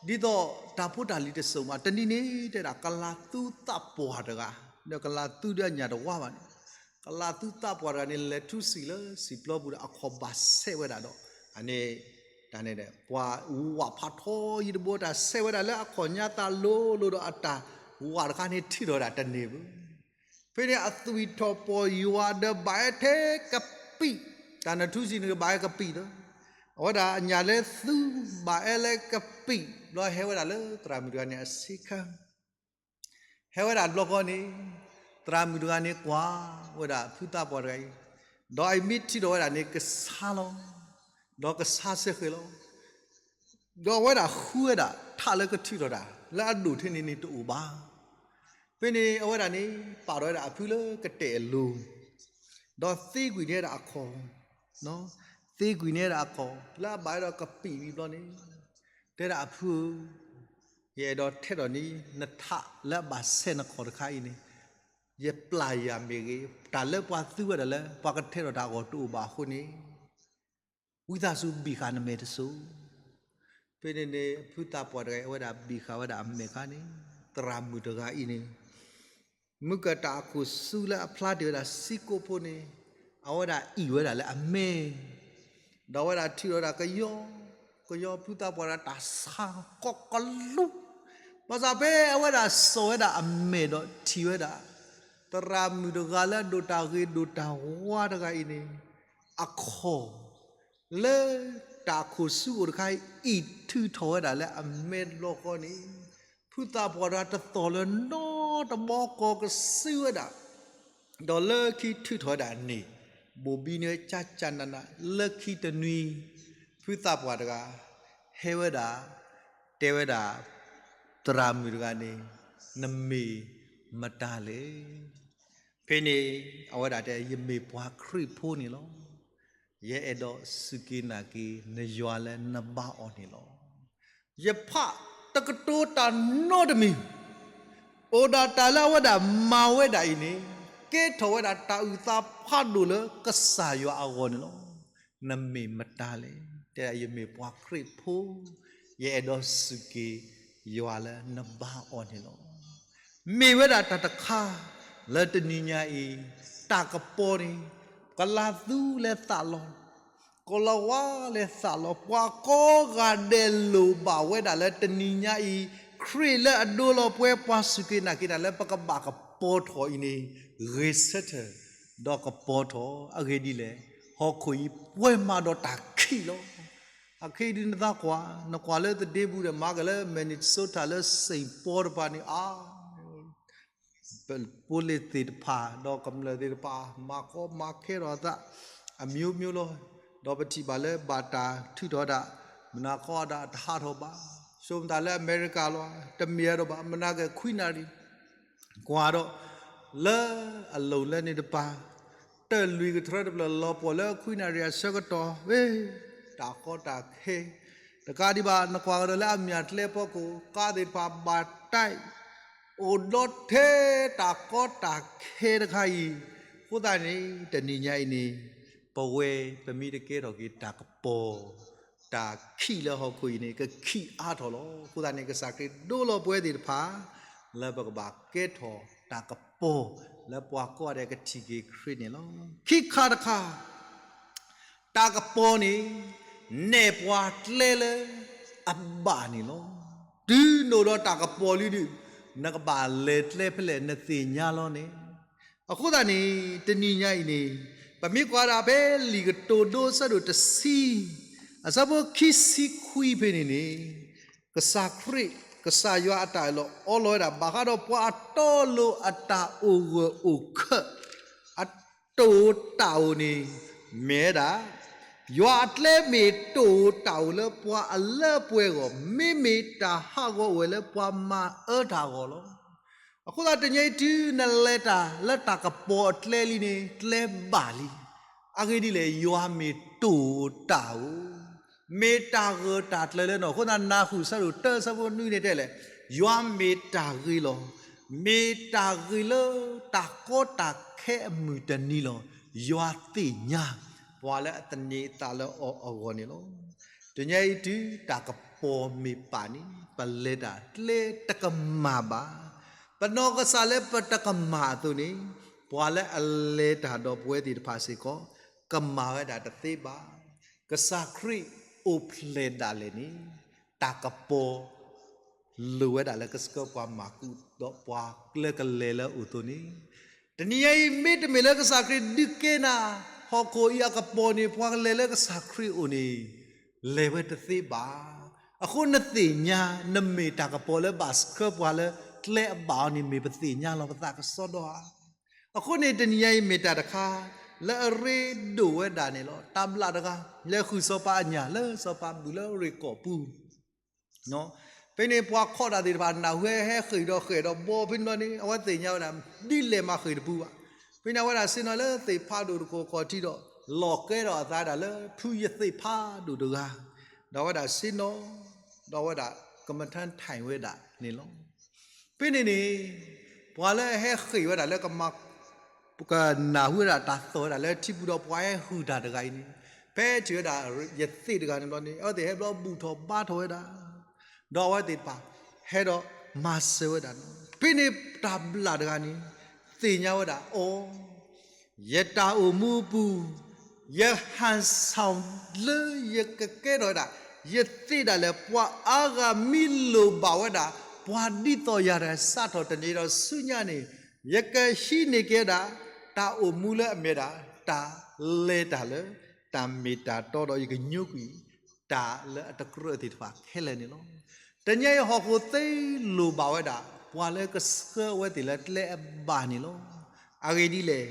ဒီး ဒ်သိးတၢ်ဖိတၢ်လံၤတစိၢ်မး တနံၤန့ၣ် တဲဒၣ်ကလၤသူသးပှၢ်တဂၤ, ဒီးကလၤသူဒီးအညၣ်တဝါဘၣ်န့ၣ်, ကလၤသူသးပှၢ်တဂၤန့ၣ် လဲၤထူစံာ်လၢစံာ်ပျီပူၤဒီး အခီၣ်ဘၣ်ဆဲးဝဲဒၣ်ဒီး အန့ၣ် တၢ်န့ၣ် ပှၤဝးဖးထီယံၤတဘိ တၢ်ဆဲးဝဲဒၣ်လၢအခီၣ်ညါသးလိၤလိၤဒီး အတၢ်ဝးတခါန့ၣ် ထံၣ်ထီၣ်ဝဲဒၣ်တန့ၢ်ဘၣ်. ဖဲန့ၣ်အသွံၣ်ထီၣ်ပီၢ်ယွၤဒီးဘၣ်အဲၣ်ထဲကပံာ်, တၢ်နထူစံာ်န့ၣ်ကဘၣ်အဲၣ်ကပံာ်လီၤ. အဝဲဒၣ်အညၣ်လဲၤသူဘၣ်အဲၣ်လၢကပံာ် ဘျီဟဲဝဲဒၣ်လၢသရၣ်မုၣ်တဂၤန့ၣ်အဆ့ခါ ဟဲဝဲဒၣ်တဘျီဃီန့ၣ် သရၣ်မုၣ်တဂၤန့ၣ်ကွၢ်ဝဲဒၣ်ဖုသးပှၢ်တဂၤအံၤ, ဒီးအမ့ၢ်ထံၣ်ထီၣ်ဝဲဒၣ်န့ၣ် ကဆါလီၤ, ဒီးကဆါစ့ၢ်ကီးလီၤ. ဒီးအဝဲဒၣ်ဃုဝဲဒၣ် ထးလၢကထုးထီၣ်တၢ် လၢအဒိၣ်ထဲန့ၣ်န့ၣ်တအိၣ်ဘၣ်. ဖဲန့ၣ်အဝဲဒၣ်န့ၣ် ပာ်ထီၣ်ဝဲဒၣ်အဖုလၢကတဲာ်အလိၤ, ဒီးသ့ကွံာ်န့ၢ်ဝဲဒၣ်အခီၣ်, သ့ကွံာ်န့ၢ်ဝဲဒၣ်အခီၣ် လၢအဘၣ်ဝဲဒီးကပံာ်ဝံၤဘျီန့ၣ်, တဲဒၣ်အဖုဧၢ, ယအဲၣ်ဒိးထဲထီၣ်န့ၢ် နထးလၢအဘၣ်ဆဲးနခီၣ်တခါအံၤန့ၣ်, ယပျၢ်ယၤမ့ၢ်ဂ့ၤ, တၢ်လၢပှၤသူဝဲဒၣ်လၢ ပှၤကထဲထီၣ်တၢ်အဂီၢ်တအိၣ်ဘၣ်အဃိန့ၣ် ဝံသးစူၤဘံၣ်ဃာ်နမဲာ်တစိၤ. ဖဲန့ၣ်န့ၣ် ဖုသးပှၢ်တဂၤအံၤ အဝဲဒၣ်ဘံၣ်ဃာ်ဝဲဒၣ်အမဲာ်ခါန့ၣ် သရၣ်မုၣ်တဂၤအံၤန့ၣ် မုၢ်ကတၢၢ်အခိၣ်ဆူလၢအဖျါတ့ၢ်ဝဲဒၣ်စံကိၣ်ဖိန့ၣ် အဝဲဒၣ်အံၣ်ဝဲဒၣ်လၢအမဲာ်, ဒီးအဝဲဒၣ်ထံၣ်ဝဲဒၣ်ကယီကယီ ဖုသးပှၢ်တဂၤတၢ်ဆါကီကလူး, ဘၣ်ဆၣ်ဖဲအဝဲဒၣ်စိာ်ဝဲဒၣ်အမဲာ်ဒီးထံၣ်ဝဲဒၣ် သရၣ်မုၣ်တဂၤလၢအဒိၣ်တၢ်ဂ့ၤဒိၣ်တၢ်ဝါတဂၤအံၤန့ၣ် အခီၣ် လၢတၢ်ခိၣ်ဆူအိၣ်တခါအံၤ အံၣ်ထုးထီၣ်ဝဲဒၣ်လၢအမဲာ်တဘျီဃီန့ၣ် ဖုသးပှၢ်တဂၤတသီၣ်လၢၤနီတဘျီ ကီကစုဝဲဒၣ်, ဒီးလၢခံထုးထီၣ်ဝဲဒၣ်န့ၣ် ဘိၣ်ဘံန့ၢ်ဝဲကၠၢ်ကၠၢ်နးနး လၢခံတနွံ ဖုသးပှၢ်တဂၤ ဟဲဝဲဒၣ် တဲဝဲဒၣ် သရၣ်မုၣ်တဂၤန့ၣ် နမ့ၢ်မတၤလဲၣ်. ဖဲန့ၣ် အဝဲဒၣ်တဲ ယမ့ၢ်ပှၤခရံာ်ဖိန့ၣ်လီၤ. ယအဲၣ်ဒိးစူၢ်က့ၤနာ်က့ၤ နယွၤလၢနဘါအီၤန့ၣ်လီၤ. ယဖးတကတိၤတၢ်နီတမံၤ, အိၣ်ဒၣ်တၢ်လၢအဝဲဒၣ်မၤဝဲဒၣ်အံၤန့ၣ် ကဲထီၣ်ဝဲဒၣ်တၢ်အုၣ်သးဖးဒိၣ်လၢကစၢ်ယွၤအဂီၢ်န့ၣ်လီၤ. နမ့ၢ်မတၤလဲၣ်. တဲဒၣ် ယမ့ၢ်ပှၤခရံာ်ဖိ, ယအဲၣ်ဒိးစူၢ်က့ၤယွၤလၢနဘါအီၤန့ၣ်လီၤ. မ့ၢ်ဝဲဒၣ်တၢ်တခါ လၢတနံၤညါအံၤ တၢ်ကပီၤန့ၣ် ကလၤသူလၢသးလီၤ. ကိလၤဝါလဲၤသးလီၤ. ပှၤကိးဂၤဒဲးလိၣ်ဘၣ်ဝဲဒၣ်လၢတနံၤညါအံၤ ခရံာ်လၢအဒိလီၤပှဲၤပှၤစူၢ်က့ၤနာ်က့ၤတၢ်လၢပကဘၣ်ကပီၤထီၣ်အံၤန့ၣ် ဂဲၤဆၢထၢၣ် ဒီးကပီၤထီၣ်အဂ့ၢ်ဒ်လဲၣ်. ဟီၣ်ခိၣ်အံၤပှဲၤမးဒီးတၢ်ခံးလီၤ. အခဲအံၤဒုးနသးကွၢ် နကွၢ်လၢသဒ့ပူၤဒီး မၤက့ၤလၢ Minnesota လၢ Saint Paul တပၤန့ၣ် အါ ဖိလ့ၣ်သ့ၣ်တဖၣ် ဒီးကမျၢၢ်သ့ၣ်တဖၣ် မၤကီမၤခဲထီၣ်အသး အမျိုးမျိုးလီၤ. ဒီးပထံၣ်ဘၣ်လၢဘၣ်တၢ်ထုးထီၣ်ဒၣ် မနၤဃီဒၣ်တဟးထီၣ်ဘၣ်. ဆိမိၣ်သးလၢအမဲရကၤလီၤ တမ့ၢ်အဒီးဘၣ် မနၤက့ၤခွံနၣ်ရံၣ် ကွၢ်ဒီး လၢအလိၤလၢန့ၣ်တပၤ တၢ်လွံၢ်ကထြၢတဖျၢၣ်လီၤပှီၢ်လၢခွံနၣ်ရံၣ်အဆၢကတီၢ် ဝဲ တၢ်ကီတၢ်ခဲ တကးဒံးဘၣ် နကွၢ်ကဒီးလၢအမၠၣ်ကျဲဖီခိၣ် ကါသ့ၣ်တဖၣ်ဘၣ်တၢ် အိၣ်ဒီးထဲတၢ်ကီတၢ်ခဲတခါအံၤ အဃိသတးန့ၣ် တနံၤညါအံၤန့ၣ် ပဝဲပမ့ၢ်တကဲထီၣ်က့ၤတၢ်ကပီၤ တၢ်ခံးလၢဟီၣ်ခိၣ်အံၤန့ၣ် ကခံးအါထီၣ်လီၤ. အဃိသတးန့ၣ် ကစၢ်ခရံာ်ဒိလီၤပှဲၤသ့ၣ်တဖၣ် လၢပကဘၣ်ကဲထီၣ်တၢ်ကပီၤ လၢပှၤကိးဂၤဒဲးကထံၣ်က့ၤခရံာ်န့ၣ်လီၤ. ခံခါတခါ တၢ်ကပီၤန့ၣ် နဲၣ်ပှၤကျဲလၢအဘၣ်န့ၣ်လီၤ. တုၤနအိၣ်ဒီးတၢ်ကပီၤလံဒုး နကဘၣ်လဲၤကျဲဖဲလဲၣ်နသ့ၣ်ညါလီၤန့ၣ်. အဃိသတးန့ၣ် တနံၤညါအံၤန့ၣ် ပမ့ၢ်ကွၢ်ဒၣ်ဖဲလံာ်ကတိၤဒိဆၢဒိၣ်တဆံ အဆၢဖိခံဆံခွံဖဲန့ၣ်န့ၣ် ကစၢ်ခရံာ် ကစၢ်ယွၤအတၢ်အၢၣ်လီၤအီလီၤဝဲဒၣ် ဘၣ်ဃးဒီးပှၤအတီအလိၤအတၢ်အိၣ်ဂၢၢ်အိၣ်ခၢၣ် အတၢ်အိၣ်တၢ်အိၣ်န့ၣ် မ့ၢ်ဝဲဒၣ် ယွၤအကျဲမ့ၢ်တၢ်အိၣ်တၢ်အိၣ်လၢပှၤအလၢအပှဲၤအဂီၢ် မ့မ့ၢ်တၢ်ဟးဂီၤအိၣ်ဝဲလၢပှၤမၤအၢတၢ်အဂီၢ်လီၤ. အဃိသတးတနံၤအံၤတုၤနလဲၤတၢ်လၢတၢ်ကပီၤအကျဲလံန့ၣ် ကျဲဘၣ်လံ. အဂ့ၢ်ဒ်လဲၣ် ယွၤမ့ၢ်တၢ်အိၣ်တၢ်အိၣ် မ့ၢ်တၢ်ဂၢၢ်တၢ်ကျၢၤလၢနၤ. အဃိသတးနၢ်ဟူဆၢဒိၣ်တၢဆၢဖိနွံန့ၣ်တဲလဲၣ်, ယွၤမ့ၢ်တၢ်ဂ့ၤလီၤ. မ့ၢ်တၢ်ဂ့ၤလၢတၢ်ကီတၢ်ခဲအမုၢ်တနံၤလီၤ. ယွၤသ့ၣ်ညါ ပှၤလၢအသန့ၤအသးလၢအီၤအဂီၢ်န့ၣ်လီၤ. တနံၤအံၤတုၤတၢ်ကပီၤမ့ၢ်ပာ်န့ၣ် ပလဲၤတၢ်ကျဲတကမၣ်ဘၣ်. ပနီၢ်ကစၢ်လၢပတကမၣ်အသိးန့ၣ် ပှၤလၢအလဲၤတၢ်ဒီးပဝဲသ့ၣ်တဖၣ်စ့ၢ်ကီး ကမၤဝဲဒၣ်တသ့ဘၣ်. ကစၢ်ခရံာ်အိၣ်ဖျဲၣ်ဒၣ်လဲာ်န့ၣ် တၢ်ကပီၤ လိၣ်ဝဲဒၣ်လၢကဆှၢပှၤမၤကူၣ်ဒီးပှၤကျဲကလဲၤလၢအအိၣ်အသိးန့ၣ်, တနံၤညါအံၤ မ့တမ့ၢ်လၢကစၢ်ခရံာ်ဒုးကဲနၤ, ဟီၣ်ခိၣ်အံၤအကပီၤန့ၣ် ပှၤကလဲၤလၢကစၢ်ခရံာ်အအိၣ်န့ၣ် လဲၤဝဲတသ့ဘၣ်. အဃိနသ့ၣ်ညါ နမ့ၢ်တၢ်ကပီၤလၢဘၣ်ဆှၢပှၤလၢကျဲအဘၣ်အီၤန့ၣ် မ့ၢ်ပသ့ၣ်ညါလီၤပသးကစီဒီဧါ. အဃိန့ၣ် တနံၤညါအံၤမ့ၢ်တၢ်တခါ လၢအရ့ဒိၣ်ဝဲဒၣ်န့ၣ်လီၤ. တၢ်ဘျၣ်တဂၤ လဲၤဃုာ်စီၤပၤအညၣ်လၢစီၤပၤဘုၣ်လၢရ့ၣ်ကီၢ်ပူၤ ဖဲန့ၣ်ပှၤခီၣ်တၢ်သ့ၣ်တဖၣ် နၢ်ဟူဟဲဃ့ၢ်ဒီးဃဲၣ်ဒီးဘီဖဲန့ၣ်ဘျီန့ၣ် အဝဲသ့ၣ်ညါဝဲဒၣ် ဒ်လဲၣ်မၤဃ့ၢ်တပူၤဘၣ်. ဖဲန့ၣ်အဝဲဒၣ်ဆ့ၣ်နီၤလၢသ့ၣ်ဖးဒိၣ်တခိၣ်ခီၣ်ထံးဒီး လီၤကဲထီၣ်အသးဒၣ်လၢဖုယသ့ၣ်ဖးဒိၣ်တဂၤ, ဒီးအဝဲဒၣ်ဆ့ၣ်နီၤ ဒီးအဝဲဒၣ်ကမထၢၣ်ထၢၣ်ဝဲဒၣ်န့ၣ်လီၤ. ဖဲန့ၣ်န့ၣ် ပှၤလၢအဟဲဃ့ၢ်ဝဲဒၣ်လၢကမၤ ကနၢ်ဟူဝဲဒၣ်တၢ်သီၣ်ဝဲဒၣ်လၢထံပူၤဒီးပှၤဟဲဟုၣ်တၢ်တဂၤအံၤန့ၣ်, ဖဲထံၣ်ဝဲဒၣ်ယသ့ၣ်တဂၤန့ၣ်ဘျီန့ၣ် အဝဲသ့ၣ်ဟဲဘျီဘူၣ်ထီၣ်ဘါထီၣ်ဝဲဒၣ်, ဒီးအဝဲသ့ၣ်တဖၣ် ဟဲဒီးမၤစၢၤဝဲဒၣ်န့ၣ်လီၤ. ဖဲန့ၣ်တၢ်ဘျၣ်တဂၤန့ၣ် သ့ၣ်ညါဝဲဒၣ်အီၤ ယတၢ်အိၣ်မူအပူၤ ယဟၣ်ဆၣ်လၢယကကဲထီၣ်ဝဲဒၣ် ယသ့ၣ်ဒၣ်လဲာ် ပှၤအါဂၤမ့ၢ်လိၣ်ဘၣ်ဝဲဒၣ် ပှၤဒ်သိးယၤတဂၤစးထီၣ်တနံၤဒီးဆူညါန့ၣ် ယကဟံးန့ၢ်က့ၤဝဲဒၣ် တၢ်အိၣ်မူလၢအမ့ၢ်ဒၣ် တၢ်လဲၤတၢ်လၢ တၢ်မ့ၢ်တၢ်တီဒီးယကညိကွံာ် တၢ်လၢအတကြၢးသ့ၣ်တဖၣ်ခဲလၢာ်န့ၣ်လီၤ. တနံၤအံၤဟီၣ်ခိၣ်သ့လိၣ်ဘၣ်ဝဲဒၣ် ပှၤလၢကဆှၢအဝဲသ့ၣ်လၢကျဲအဘၣ်န့ၣ်လီၤ. အဂ့ၢ်ဒ်လဲၣ်,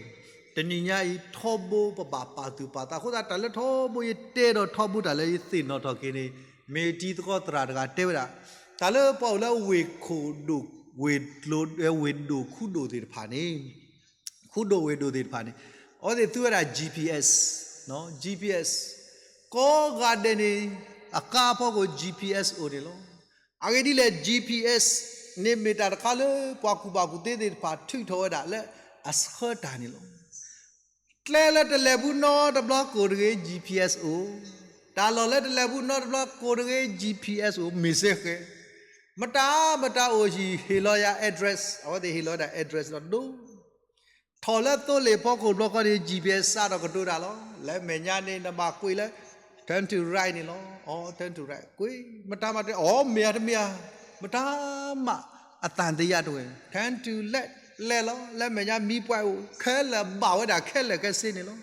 တနံၤညါအံၤထီဘိပဘၣ်ပာ်သူၣ်ပာ်သးအဃိသတး တၢ်လၢထီဘိယတဲဒီးထီဘိတၢ်လၢယသ့ၣ်နီၣ်ထီၣ်က့ၤန့ၣ် မ့ၢ်တံၤသကိးသရၣ်တဂၤတဲဝဲဒၣ် တၢ်လၢပှၤအိၣ်လၢဝ့ၢ်ခိၣ်ဒိၣ် ဝ့ၢ်ဒိၣ် ဝ့ၢ်ဒိၣ်ခူဒိၣ်သ့ၣ်တဖၣ်န့ၣ် ခူဒိၣ်ဝ့ၢ်ဒိၣ်သ့ၣ်တဖၣ်န့ၣ် အဝဲသ့ၣ်သူဝဲဒၣ် GPS, GPS ကိးဂၤဒဲးန့ၣ် အကါအဖီခိၣ် GPS အိၣ်န့ၣ်လီၤ. အဂ့ၢ်ဒ်လဲၣ် GPS န့ၣ်မ့ၢ်တၢ်တခါလၢ ပှၤကူၣ်ဘၣ်ကူၣ်သ့သ့ၣ်တဖၣ်ထုးထီၣ်ဝဲဒၣ်လၢအဆှၢတၢ်န့ၣ်လီၤ. ကျဲလၢတလဲၤဘူးနီတဘျီကိၢ်တဂ့ၤ GPS အိၣ်, တၢ်လီၢ်လၢတလဲၤဘူးနီတဘျီကိၢ်တဂ့ၤ GPS အိၣ် မ့ၢ်စ့ၢ်ကီး မတၤမတၤအိၣ်ဟံၣ်ဟ့ၣ်လီၤယၤ address အဝဲသ့ၣ်ဟ့ၣ်လီၤဝဲဒၣ် address ဒီးဒိ ထီၣ်လၢသိလ့ၣ်ဖီခိၣ်ဘျီခီန့ၣ် GPS စးထီၣ်ကတိၤတၢ်လီၤ. လၢမဲာ်ညါန့ၣ် နဘၣ်ကွံာ်လၢ turn to right န့ၣ်လီၤ. အီ turn to right ကွ့ မတၤမးတဲ အီ မ့ၢ်ဧါတမ့ၢ်ဧါ, မတၤမးအသံသယတဝဲ turn to left လဲၤလီၤ လၢမဲာ်ညါမံပှဲၤအိၣ် ခဲလၢာ်ဘၣ်ဝဲဒၣ်ခဲလၢာ်ခဲဆ့န့ၣ်လီၤ.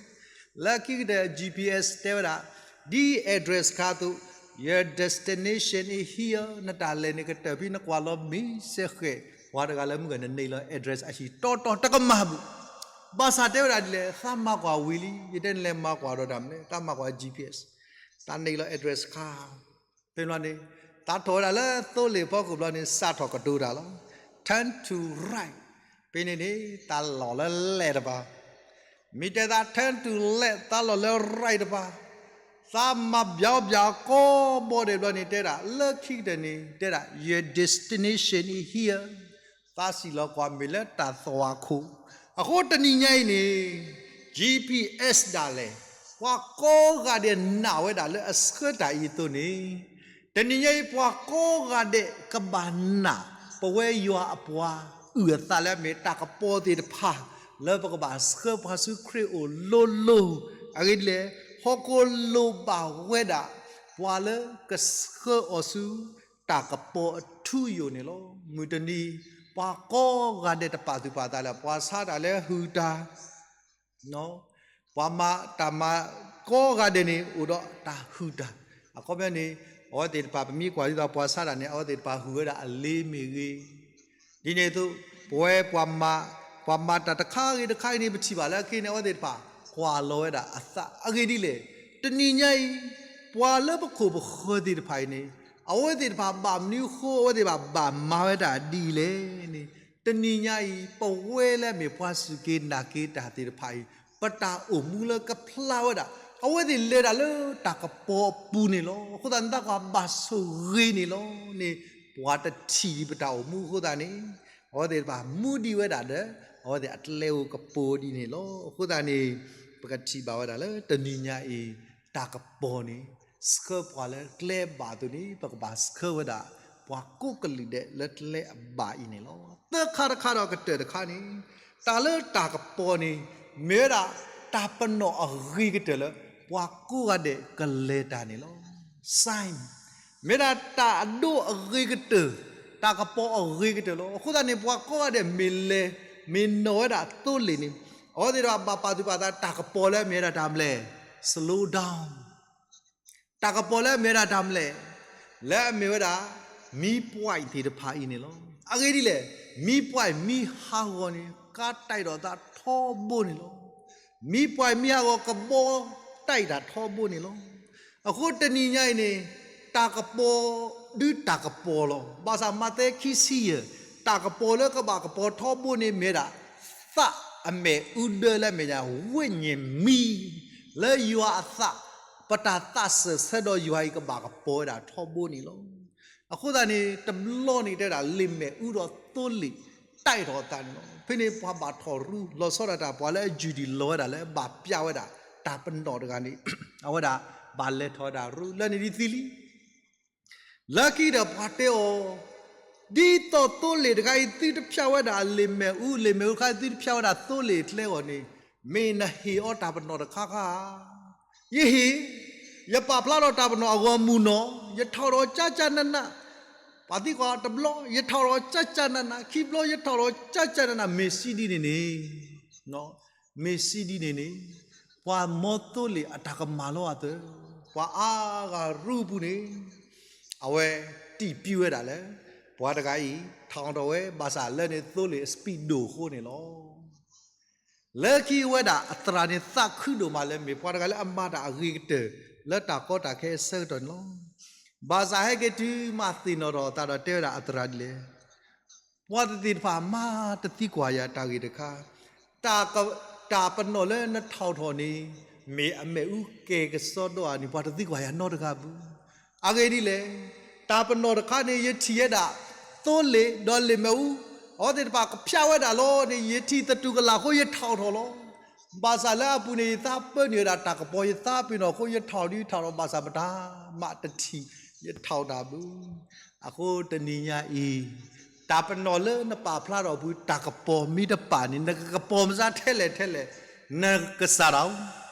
လၢခံကတၢၢ် G P S တဲဝဲဒၣ် ဒ် address ခါအသိး your destination is here နတၢ်လဲၤန့ၣ်ကတၢၢ်ဖဲနကွၢ်လီၤမံစဲဃဲး ပှၤတဂၤလၢမုၢ်ဂၢၢ်နနံၤလီၤ address အဟံၣ်တီတီတကမၣ်ဘူး ဘၣ်ဆၣ်တဲဝဲဒၣ်ဒ်လဲၣ် သးမၤကွၢ်ဝံၤလံ ယတဲနလဲၤမၤကွၢ်ဒီးတၢ်မနုၤလဲၣ် သးမၤကွၢ် G P S သးနံၤလီၤ address ခါ ဖဲန့ၣ် သးထီၣ်ဝဲဒၣ်လၢသိလ့ၣ်ဖီခိၣ်ဘျီန့ၣ် စးထီၣ်ကတိၤတၢ်လီၤ turn to right ဖဲန့ၣ်န့ၣ် သးလီၤလၢလဲၣ်တပၤ မ့ၢ်တဲသး turn to left သးလီၤလၢ right တပၤ သးမၤဘျီဘျီကိးဘီဒဲးဘျီန့ၣ် တဲဒၣ်လၢခံကတၢၢ်န့ၣ် တဲဒၣ် your destination is here သးစံၣ်လီၤကွၢ်မ့ၢ်လၢတၢ်သွၣ်ခိၣ် အဃိတနံၤညါအံၤန့ၣ် G P S ဒၣ်လဲာ် ပှၤကိးဂၤဒဲးနာ်ဝဲဒၣ်လၢအဆှၢတၢ်အံၤအသိးန့ၣ် တနံၤညါအံၤ ပှၤကိးဂၤဒဲးကဘၣ်နာ် ပဝဲယွၤအပှၤအုၣ်အသးလၢအမ့ၢ်တၢ်ကပီၤသ့ၣ်တဖၣ် လၢပကဘၣ်ဆှၢပှၤဆူခရံာ်အိၣ်လိၤလိၤ အဂ့ၢ်ဒ်လဲၣ် ဟီၣ်ခိၣ်လိၣ်ဘၣ်ဝဲဒၣ် ပှၤလၢကဆှၢအီၤဆူ တၢ်ကပီၤအထူအယိာ်န့ၣ်လီၤ. မုၢ်တနံၤ ပှၤကိးဂၤဒဲးတပာ်သူၣ်ပာ်သးလၢ ပှၤဆါတၢ်လၢဟုၣ်တၢ် ပှၤမၤတၢ်မၤကိးဂၤဒဲးန့ၣ် အိၣ်ဒီးတၢ်ဟုၣ်တၢ် အခီပညီန့ၣ် အဝဲသ့ၣ်တဖၣ် ပမ့ၢ်ကွၢ်ဒ်သိးပှၤဆါတၢ်န့ၣ် အဝဲသ့ၣ်တဖၣ်ဟုၣ်ဝဲဒၣ်အလ့မ့ၢ်ဂ့ၤ, ဒ်န့ၣ်အသိး ပဝဲပှၤမၤ ပှၤမၤတၢ်တခါဂ့ၤတခါဂ့ၤန့ၣ် ပထံၣ်ဘၣ်လၢအခဲအံၤန့ၣ် အဝဲသ့ၣ်တဖၣ် ကွၢ်လီၤဝဲဒၣ်အသး အဂ့ၢ်ဒ်လဲၣ်, တနံၤညါအံၤ ပှၤလၢပခိၣ်ပဃၢၤသ့ၣ်တဖၣ်အံၤန့ၣ် အဝဲသ့ၣ်တဖၣ်ဘၣ်မနုၤအဃိ အဝဲသ့ၣ်တဖၣ်ဘၣ်မၤဝဲဒၣ်ဒ်လဲၣ်န့ၣ် တနံၤညါအံၤ ပဝဲလၢအမ့ၢ်ပှၤစူၢ်က့ၤနာ်က့ၤတၢ်သ့ၣ်တဖၣ်အံၤ ပတၢ်အိၣ်မူလၢကဖျါဝဲဒၣ် အဝဲသ့ၣ်လဲၤတၢ်လၢတၢ်ကပီၤအပူၤန့ၣ်လီၤ. အဃိသတးန့ၣ် သးကွၢ်ဘၣ်ဆိၣ်ဂ့ၤန့ၣ်လီၤန့ၣ် ပှၤတထံၣ်ဒံးပတၢ်အိၣ်မူအဃိသတးန့ၣ် အဝဲသ့ၣ်တဖၣ်မူဒံးဝဲဒၣ်ဒီး အဝဲသ့ၣ်အကျဲဧိၤကပီၤဒ်န့ၣ်လီၤ. အဃိသတးန့ၣ် ပကထံၣ်ဘၣ်ဝဲဒၣ်လၢတနံၤညါအံၤ တၢ်ကပီၤန့ၣ် ဆှၢပှၤလၢကျဲဘၣ်အသိးန့ၣ် ပကဘၣ်ဆှၢဝဲဒၣ် ပှၤကိးကလုာ်ဒဲးလၢကျဲအဘၣ်အံၤန့ၣ်လီၤ. သၢခါတခါဒီးကတၢၢ်တခါန့ၣ် တၢ်လၢတၢ်ကပီၤန့ၣ် မ့ၢ်ဝဲဒၣ်တၢ်ပနီၣ်အဂ့ၤကတၢၢ်လၢ ပှၤကိးဂၤဒဲးကလဲၤတၢ်န့ၣ်လီၤ. Sign မ့ၢ်ဒၣ်တၢ်အဒိအဂ့ၤကတၢၢ်, တၢ်ကပီၤအဂ့ၤကတၢၢ်လီၤ. အဃိသတးန့ၣ် ပှၤကိးဂၤဒဲးမ့ၢ်လဲၤ မ့ၢ်နီၣ်ဝဲဒၣ်သိလ့ၣ်န့ၣ် အဝဲသ့ၣ်တဖၣ်ဘၣ်ပာ်သူၣ်ပာ်သး တၢ်ကပီၤလၢအမ့ၢ်ဝဲဒၣ်တၢ်မလဲၣ် slow down တၢ်ကပီၤလၢအမ့ၢ်ဝဲဒၣ်တၢ်မလဲၣ် လၢအမ့ၢ်ဝဲဒၣ် မံ point သ့ၣ်တဖၣ်အံၤန့ၣ်လီၤ. အဂ့ၢ်ဒ်လဲၣ်, မံ point မံဟးဂီၤန့ၣ် ကါတၢ်အံၤဒီးသးထီဘိန့ၣ်လီၤ. မံ point မံဟးဂီၤ ကဘီတၢ်အံၤတၢ်ထီဘိန့ၣ်လီၤ. အဃိတနံၤညါအံၤန့ၣ် တၢ်ကပီၤဒုးတၢ်ကပီၤလီၤ. ဘၣ်ဆၣ်မးသဲခံဆံယဲၢ် တၢ်ကပီၤလၢကဘၣ်ကပီၤထီဘိန့ၣ်မ့ၢ်ဒၣ် သးအမဲာ်အူဒၢလၢအမဲာ်ညါ ဝိညာဉ်မံၤ လၢယွၤအသး ပတၢ်သးစၢၢ်ဆၢဒီးယွၤအံၤကဘၣ်ကပီၤဝဲဒၣ်ထီဘိန့ၣ်လီၤ. အဃိသတးန့ၣ် တဘျီန့ၣ်တဲဒၣ် လ့ၣ်မဲာ်အူဒီးသိလ့ၣ် တၢ်အံၤထီၣ်အသးန့ၣ်လီၤ. ဖဲန့ၣ်ပှၤဘၣ်ထီၣ်ရူ လီၤဆီဒၣ်တၢ် ပှၤလၢအယူၢ်ဒံၣ်လီၤဝဲဒၣ်လၢဘၣ်ပျၢ်ဝဲဒၣ် တၢ်ပနီၣ်တဂၤန့ၣ် အဝဲဒၣ်ဘၣ်လဲၤထီၣ်ဝဲဒၣ်ရူ လၢန့ၣ်ဒ်သံလံ လၢခံဒီးပှၤတဲအီၤ, ဒ်သိးသိလ့ၣ်တခါအံၤ သုတဖျါဝဲဒၣ်လ့ၣ်မဲာ်အူ, လ့ၣ်မဲာ်အူတခါ သုတဖျါဝဲဒၣ်သိလ့ၣ်ကျဲအဂီၢ်န့ၣ်, မ့ၢ်နဟ့ၣ်အီၤတၢ်ပနီၣ်တခါခါဧါ. ယဟ့ၣ်, ယပာ်ဖျါထီၣ်တၢ်ပနီၣ်အဂီၢ်မုၢ်နီၢ်, ယထီၣ်ထီၣ်ကၠၢ်ကၠၢ်နးနး, ပှၤသံကွၢ်တဘျီ ယထီၣ်ထီၣ်ကၠၢ်ကၠၢ်နးနး, ခံဘျီယထီၣ်ထီၣ်ကၠၢ်ကၠၢ်နးနး, မ့ၢ်စံးဒ်န့ၣ်န့ၣ် မ့ၢ်စံးဒ်န့ၣ်န့ၣ်, ပှၤမ်သိလ့ၣ်အတၢ်ကမၣ်လီၤအသး, ပှၤအါဂၤရူပူၤန့ၣ်, အဝဲတံၢ်ပျံၤဝဲဒၣ်လၢ ပှၤတဂၤအံၤ ထီၣ်ထီၣ်ဝဲ ဘၣ်ဆၣ်လၢန့ၣ်သိလ့ၣ်အ speed ဒိၣ်အဃိန့ၣ်လီၤ. လၢခံဝဲဒၣ်အသရၣ်န့ၣ် သးခုဒိၣ်မးလၢမ့ၢ်ပှၤတဂၤလၢအမၤတၢ်အဂ့ၤကတၢၢ် လၢတၢ်ကီတၢ်ခဲအဆၢကတီၢ်န့ၣ်လီၤ. ဘၣ်ဆၣ်ဟဲက့ၤတုၤမးသ့ၣ်နီၣ်ထီၣ်အသးဒီးတဲဝဲဒၣ်အသရၣ်ဒ်လဲၣ် ပှၤတသ့ၣ်တဖၣ်မၤတသံကွၢ်ယၤတၢ်ဂ့ၢ်တခါ, တၢ်က, တၢ်ပနီၣ်လၢနထီၣ်ထီၣ်န့ၣ် မ့ၢ်အမဲာ်အူကဲၤကစီဒီဧါန့ၣ် ပှၤတသံကွၢ်ယၤနီတဂၤဘၣ်. အဂ့ၢ်ဒ်လဲၣ်, တၢ်ပနီၣ်တခါန့ၣ် ယထံၣ်ဝဲဒၣ် သိလ့ၣ်ဒီးလ့ၣ်မဲာ်အူ, အဝဲသ့ၣ်တဖၣ်ကဖျါဝဲဒၣ်လီၤန့ၣ် ယထံၣ်သတူၢ်ကလာ်အဃိ ယထီၣ်ထီၣ်လီၤ. ဘၣ်ဆၣ်လၢအပူၤန့ၣ် ယသးပၢနုာ်ဝဲဒၣ်တၢ်ကပီၤ ယသးပ့ၤနီၣ်အဃိ ယထီၣ်ဒ်ယထီၣ်ထီၣ် ဘၣ်ဆၣ်မတၤမးတထံၣ် ယထီၣ်တၢ်ဘၣ်. အဃိတနံၤညါအံၤ တၢ်ပနီၣ်လၢနပာ်ဖျါထီၣ်အပူၤ တၢ်ကပီၤမ့ၢ်တပာ်န့ၣ် နကကပီၤမစါထဲလဲၣ်ထဲလဲၣ်, နကစၢ်တၢ်အိၣ်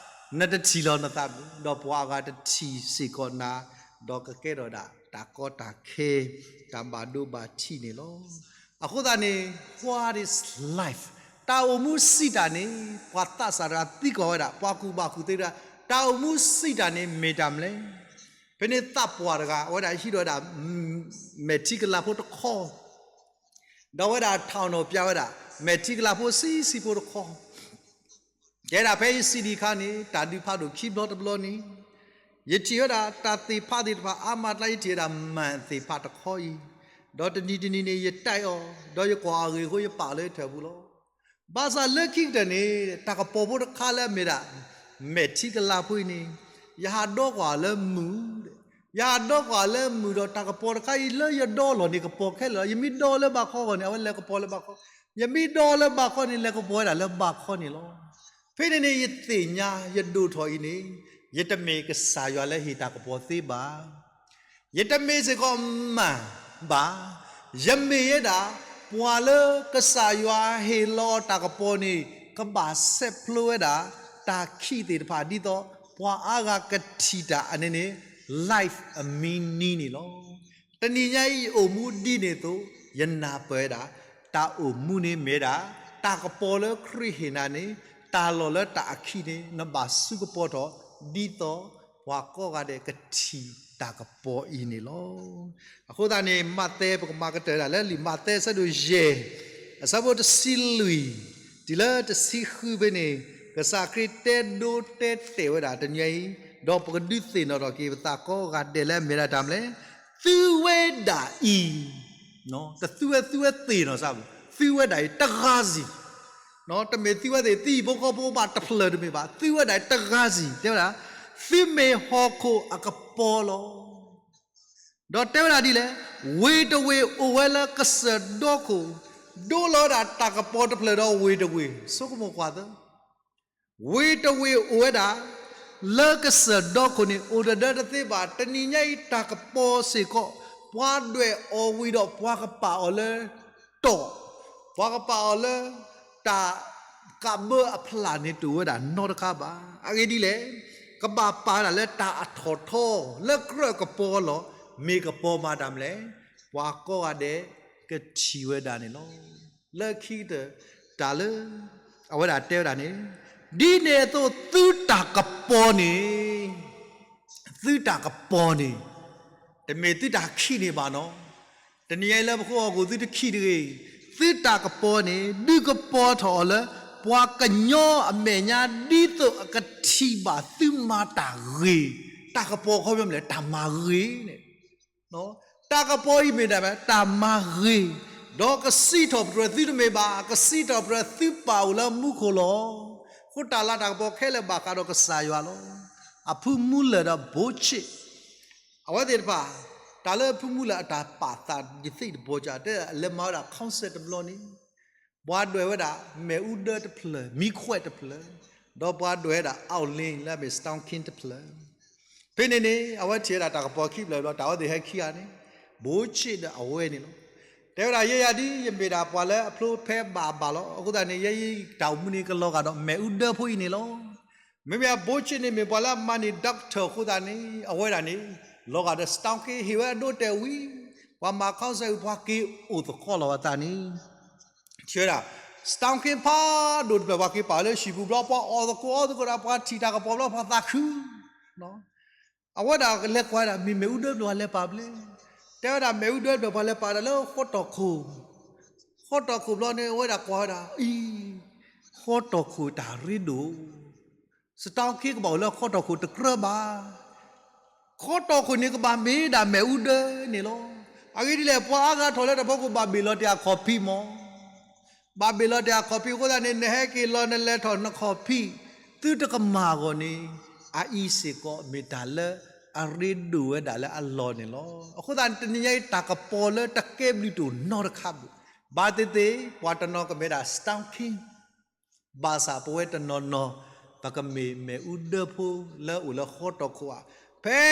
နတထံၣ်လီၤနသးဘၣ်, ဒီးပှၤအဂၤတထံၣ်စ့ၢ်ကီးနၤ, ဒီးကကဲထီၣ်ဒၣ်တၢ်ကီတၢ်ခဲ, တၢ်ဘၣ်ဒိဘၣ်ထံးန့ၣ်လီၤ. အဃိသတးန့ၣ် what is life? တၢ်အိၣ်မူစံးတၢ်န့ၣ် ပှၤသးစၢ်တဂၤသံကွၢ်ဝဲဒၣ်, ပှၤကူၣ်ဘၣ်ကူၣ်သ့တဂၤ, တၢ်အိၣ်မူစံးတၢ်န့ၣ်မ့ၢ်တၢ်မနုၤလဲၣ်. ဖဲန့ၣ်သးပှၢ်တဂၤ အဝဲဒၣ်ဟံးဒီးဝဲဒၣ် မဲာ်ထံကလၤဖိတခီ, ဒီးအဝဲဒၣ်ထီၣ်နီၣ်ပျးဝဲဒၣ် မဲာ်ထံကလၤဖိဆံးဆံးဖိတခီ, တဲဒၣ်ဖဲယစံးဒံးအခါန့ၣ် တၢ်ဒုးဖးဒိၣ်ခံဘျီတဘျီန့ၣ်, ယထံၣ်ဝဲဒၣ်တၢ်သ့ၣ်ဖးသ့ၣ်တဖၣ်အါမးတၢ် ယထံၣ်ဝဲဒၣ်မၢ်သ့ၣ်ဖးတခီအံၤ, ဒီးတနံၤတနံၤန့ၣ် ယတဲအီၤ, ဒီးယကွၢ်အဂ့ၢ်အဃိယပာ်အီၤလၢထၢၣ်ပူၤလီၤ. ဘၣ်ဆၣ်လၢခံကတၢၢ်န့ၣ် တၢ်ကပီၤဖိတခါလၢအမ့ၢ်ဒၣ် မဲာ်ထံကလၤဖိအံၤန့ၣ် ယဟးဒီကွၢ်လၢမုၢ်, ယဟးဒီကွၢ်လၢမုၢ်ဒီးတၢ်ကပီၤတခါအံၤလၢယဒီလီၢ်န့ၣ် ကပီၤခဲလၢာ်လီၤ. ယမ့ၢ်ဒီလၢဘၣ်ခီအဂီၢ်န့ၣ် အဝဲလဲၤကပီၤလၢဘၣ်ခီ, ယမ့ၢ်ဒီလၢဘၣ်ခီန့ၣ် လဲၤကပီၤဝဲဒၣ်လၢဘၣ်ခီန့ၣ်လီၤ. ဖဲန့ၣ်န့ၣ် ယသ့ၣ်ညါ ယဒိၣ်ထီၣ်အံၤန့ၣ် ယတမ့ၢ်ကစၢ်ယွၤလၢဟ့ၣ်တၢ်ကပီၤသ့ဘၣ်. ယတမ့ၢ်စ့ၢ်ကီးမၢ်ဘၣ်. ယမ့ၢ်ဝဲဒၣ် ပှၤလၢကစၢ်ယွၤဟ့ၣ်လီၤအီၤတၢ်ကပီၤန့ၣ် ကဘၣ်ဆဲးဖျိဝဲဒၣ် တၢ်ခံးသ့ၣ်တဖၣ်ဒ်သိး ပှၤအါဂၤကထံၣ်တၢ်အန့ၣ်န့ၣ် life အ meaning န့ၣ်လီၤ. တနံၤညါအံၤယအိၣ်မူဒ်န့ၣ်အသိး ယနၢ်ပၢၢ်ဝဲဒၣ် တၢ်အိၣ်မူန့ၣ်မ့ၢ်ဝဲဒၣ် တၢ်ကပီၤလၢခရံာ်ဟ့ၣ်နၤန့ၣ် တၢ်လီၢ်လၢတၢ်အခံးန့ၣ် နဘၣ်စူးကပီၤထီၣ် ဒ်သိးပှၤကိးဂၤဒဲးကထံၣ်တၢ်ကပီၤအံၤန့ၣ်လီၤ. အဃိသတးန့ၣ် မးသဲ ပကမၤကတၢၢ်ဒၣ်လၢလံာ်မးသဲအဆၢဒိၣ်ယဲၢ် အဆၢဖိတဆံလွံၢ် တုၤလၢတဆံဃုဖဲန့ၣ် ကစၢ်ခရံာ်တဲဒိတဲတဲာ်ဝဲဒၣ်တနံၤအံၤ, ဒီးပကဒုးသ့ၣ်နီၣ်ထီၣ်က့ၤပသးကိးဂၤဒဲးလၢအမ့ၢ်ဒၣ်တၢ်မနုၤလဲၣ်, သုဝဲဒၣ်အံၤ, တသုဝဲသုဝဲသ့ၣ်နီၣ်စၢ်ဘၣ်, သုဝဲဒၣ်အံၤတဂၤစံၣ်, တမ့ၢ်သုဝဲသ့ၣ် သံဖိကီၢ်ဖိဘၣ်တဖျၢၣ်တမ့ၢ်ဘၣ်, သုဝဲဒၣ်အံၤတဂၤစံၣ်, တဲဝဲဒၣ်, သုမ့ၢ်ဟီၣ်ခိၣ်အကပီၤလီၤ. ဒီးတဲဝဲဒၣ်ဒ်လဲၣ်, ဝ့ၢ်တဝ့ၢ်အိၣ်ဝဲလၢကစၢၢ်ဒီခိၣ်, ဒိလီၤဝဲဒၣ်တၢ်ကပီၤတဖျၢၣ်ဒီးဝ့ၢ်တဝ့ၢ်, ဆိကမိၣ်ကွၢ်သၢ ဝ့ၢ်တဝ့ၢ်အိၣ်ဝဲဒၣ် လၢကစၢၢ်ဒီခိၣ်န့ၣ် အိၣ်တဒၢတသ့ဘၣ်, တနံၤညါအံၤတၢ်ကပီၤစ့ၢ်ကီး ပှၤဒွဲၣ်အီၤဝံၤဒီးပှၤကပာ်အီၤလၢတီၢ်, ပှၤကပာ်အီၤလၢ တၢ်ကးဘၢအဖျၢၣ်န့ၣ်တအိၣ်ဝဲဒၣ်နီတခါဘၣ်. အဂ့ၢ်ဒ်လဲၣ်, ကဘၣ်ပာ်ဝဲဒၣ်လၢတၢ်အထီၣ်ထီ လၢကြၢးကပီၤလီၤ, မ့ၢ်ကပီၤမးတၢ်မနုၤလဲၣ်, ပှၤကိးဂၤဒဲးကထံၣ်ဝဲဒၣ်န့ၣ်လီၤ. လၢခံကတၢၢ် တၢ်လၢ အဝဲဒၣ်တဲဝဲဒၣ်န့ၣ်, ဒ်န့ၣ်အသိးသုတၢ်ကပီၤန့ၣ်, သုတၢ်ကပီၤန့ၣ်, တမ့ၢ်သုတၢ်ခံးန့ၣ်ဘၣ်နီၤ, တနံၤညါအံၤလၢပဃိဟီၣ်ခိၣ်သုတခံးတဂ့ၤ, သုတၢ်ကပီၤန့ၣ် ဒုးကပီၤထီၣ်အီၤလၢ ပှၤကညီအမဲာ်ညါ ဒ်သိးအကထံၣ်ဘၣ်သုမၤတၢ်ဂ့ၤ, တၢ်ကပီၤခီပညီမနုၤလဲၣ်, တၢ်မၤဂ့ၤန့ၣ် တၢ်ကပီၤအံၤမ့ၢ်ဒၣ် တၢ်မၤဂ့ၤ, ဒီးကစံးထီၣ်ပတြၢၤသုတမ့ၢ်ဘၣ်, ကစံးထီၣ်ပတြၢၤသုပာ်အိၣ်လၢမူခိၣ်လီၤ. အဃိတၢ်လၤတၢ်ကပီၤခဲလၢာ်ဘၣ်ဃးဒီးကစၢ်ယွၤလီၤ. အဖုမူလၢၢ်ဒီးဘိးဆ့ၣ်, အဝဲသ့ၣ်တဖၣ်, တၢ်လၢဖုမူလၢၢ်အတၢ်ပာ်သးယသ့ၣ်တဘီကၢ် တဲလဲၤမၤဝဲဒၣ် concert တဘျီန့ၣ် ပှၤဒွဲၣ်ဝဲဒၣ် မ့ၣ်အူဒၢတဖျၢၣ်, မီးခွဲးတဖျၢၣ်, ဒီးပှၤဒွဲၣ်ဝဲဒၣ် အီၣ်လ့ၣ် လၢအမ့ၢ် Stonking တဖျၢၣ်. ဖဲန့ၣ်န့ၣ် အဝဲထံၣ်ဝဲဒၣ်တၢ်ကပီၤခံဖျၢၣ်ဘျီ တၢ်အဝဲသ့ၣ်ဟဲခံဂၤန့ၣ် ဘိးဆ့ၣ်ဒီးအဝဲန့ၣ်လီၤ. တဲဝဲဒၣ် ယဲယၤဒ် ယမ့ၢ်ဒၣ်ပှၤလၢအဖျိဖဲးဘၣ်ဘၣ်လီၤ. အဃိသတးန့ၣ် ယဲယတၢ်အိၣ်မူန့ၣ် ကလီၤဂာ်ဒီးမ့ၣ်အူဒၢဖိအံၤန့ၣ်လီၤ. မ့မ့ၢ်အဘိးဆ့ၣ်န့ၣ် မ့ၢ်ပှၤလၢအမၤန့ၢ် doctor အဃိသတးန့ၣ် အဝဲဒၣ်န့ၣ် လီၤဂာ်ဒီး Stonking ဟ့ၣ်ဝဲအဒိတဲာ်ဝံၤ ပှၤမၤ concert ဝံၤ ပှၤက့ၤအိၣ်သကိးလီၤအသးန့ၣ် ထံၣ်ဝဲဒၣ် Stonking ဖးဒိၣ်တဖျၢၣ် ပှၤက့ၤပာ်လၢဟံၣ်ပူၤဘျီ ပှၤအီၣ်သကိးအီသကိးဒီး ပှၤထံၣ်တၢ်ကပီၤဘျီ ပှၤသးခု အဝဲဒၣ်လဲၤကွၢ်ဝဲဒၣ် မ့ၢ်မ့ၣ်အူဒၢတဖျၢၣ်ပှၤလဲၤပာ်ဖဲလဲၣ်. တဲဝဲဒၣ် မ့ၣ်အူဒၢတဖျၢၣ် ပှၤလဲၤပာ်ဒၣ်လၢဃီတီၢ်ခိၣ်, ဃီတီၢ်ခိၣ်ဘျီန့ၣ် အဝဲဒၣ်ကွၢ်ဝဲဒၣ် အံၤ ဃီတီၢ်ခိၣ်တၢ်ရ့ဒိၣ် Stonking ကဘၣ်အိၣ်လၢဃီတီၢ်ခိၣ်တကြၢးဘၣ်. ဃီတီၢ်ခိၣ်န့ၣ်ကဘၣ်မ့ၢ်ဒၣ်မ့ၣ်အူဒၢန့ၣ်လီၤ. အဂ့ၢ်ဒ်လဲၣ် ပှၤအါဂၤထီၣ်လၢတၢ်ဖီခိၣ် ဘၣ်ဘ့ၣ်လီၤတ့ၢ်အခီၣ်ဖံးမး, ဘၣ်ဘ့ၣ်လီၤတ့ၢ်အခီၣ်ဖံးအဃိသတးန့ၣ် နဟဲက့ၤလီၤနလဲၤထီၣ်နခီၣ်ဖံး သုတကမၣ်အဂီၢ်န့ၣ် အအံၤစ့ၢ်ကီးမ့ၢ်တၢ်လၢအရ့ဒိၣ်ဝဲဒၣ်လၢအလီၢ်န့ၣ်လီၤ. အဃိသတးန့ၣ် တနံၤညါအံၤ တၢ်ကပီၤလၢတကဲဘျုးတအိၣ်နီတခါဘၣ်. ဘၣ်သ့ၣ်သ့ၣ် ပှၤတနီၤကမ့ၢ်ဒၣ် Stonking ဘၣ်ဆၣ်ပဝဲတနီၤနီၤ ပကမ့ၢ်မ့ၣ်အူဒၢဖိလၢအိၣ်လၢဃီတီၢ်ခိၣ်ဧါ. ဖဲ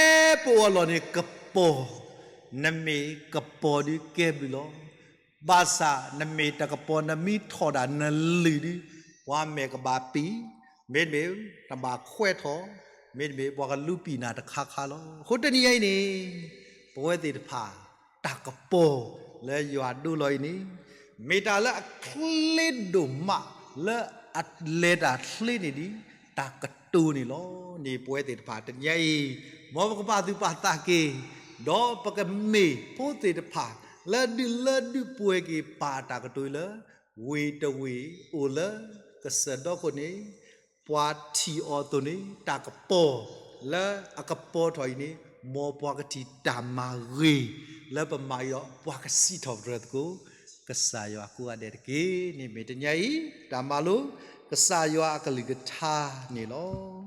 ပအိၣ်အလီၢ်န့ၣ်ကပီၤ, နမ့ၢ်ကပီၤဒုးကဲဘျုးလီၤ. ဘၣ်ဆၣ်နမ့ၢ်တကပီၤ နမ့ၢ်ထီၣ်ဒၣ်နလုၢ်ဒုး ပှၤမဲာ်ကဘၣ်ပံာ် မ့တမ့ၢ်တၢ်ဘၣ်ခွဲးထီၣ်, မ့တမ့ၢ်ပှၤကလူၤပိာ်နၤတခါခါလီၤ. အဃိတနံၤအံၤန့ၣ် ပဝဲသ့ၣ်တဖၣ် တၢ်ကပီၤလၢယွၤဒိလီၤအံၤန့ၣ် မ့ၢ်တၢ်လၢအချ့ဒိၣ်မးလၢအလဲၤတၢ်ချ့န့ၣ်ဒ် တၢ်ကတိၤန့ၣ်လီၤ. န့ၣ်ပဝဲသ့ၣ်တဖၣ်တနံၤအံၤ မ်ပကဘၣ်သူၣ်ပာ်သးက့ၤ, ဒီးပကမ့ၢ်ဖိသ့ၣ်တဖၣ် လၢဒုးလၢဒုးပှဲၤက့ၤပာ်အတၢ်ကတိၤလၢ ဝ့ၢ်တဝ့ၢ်အိၣ်လၢကစၢၢ်ဒီခိၣ်န့ၣ် ပှၤထံၣ်အီၤအသိးန့ၣ် တၢ်ကပီၤလၢအကပီၤထီၣ်အံၤန့ၣ် မ်ပှၤကထံၣ်တၢ်မၤဂ့ၤလၢပမၤအံၤဒီး ပှၤကစံးထီၣ်ပတြၢၤသကိး ကစၢ်ယွၤကိးဂၤဒဲးတက့ၢ်. န့ၣ်မ့ၢ်တနံၤအံၤ တၢ်မၤလိကစၢ်ယွၤအကလုၢ်ကထါန့ၣ်လီၤ.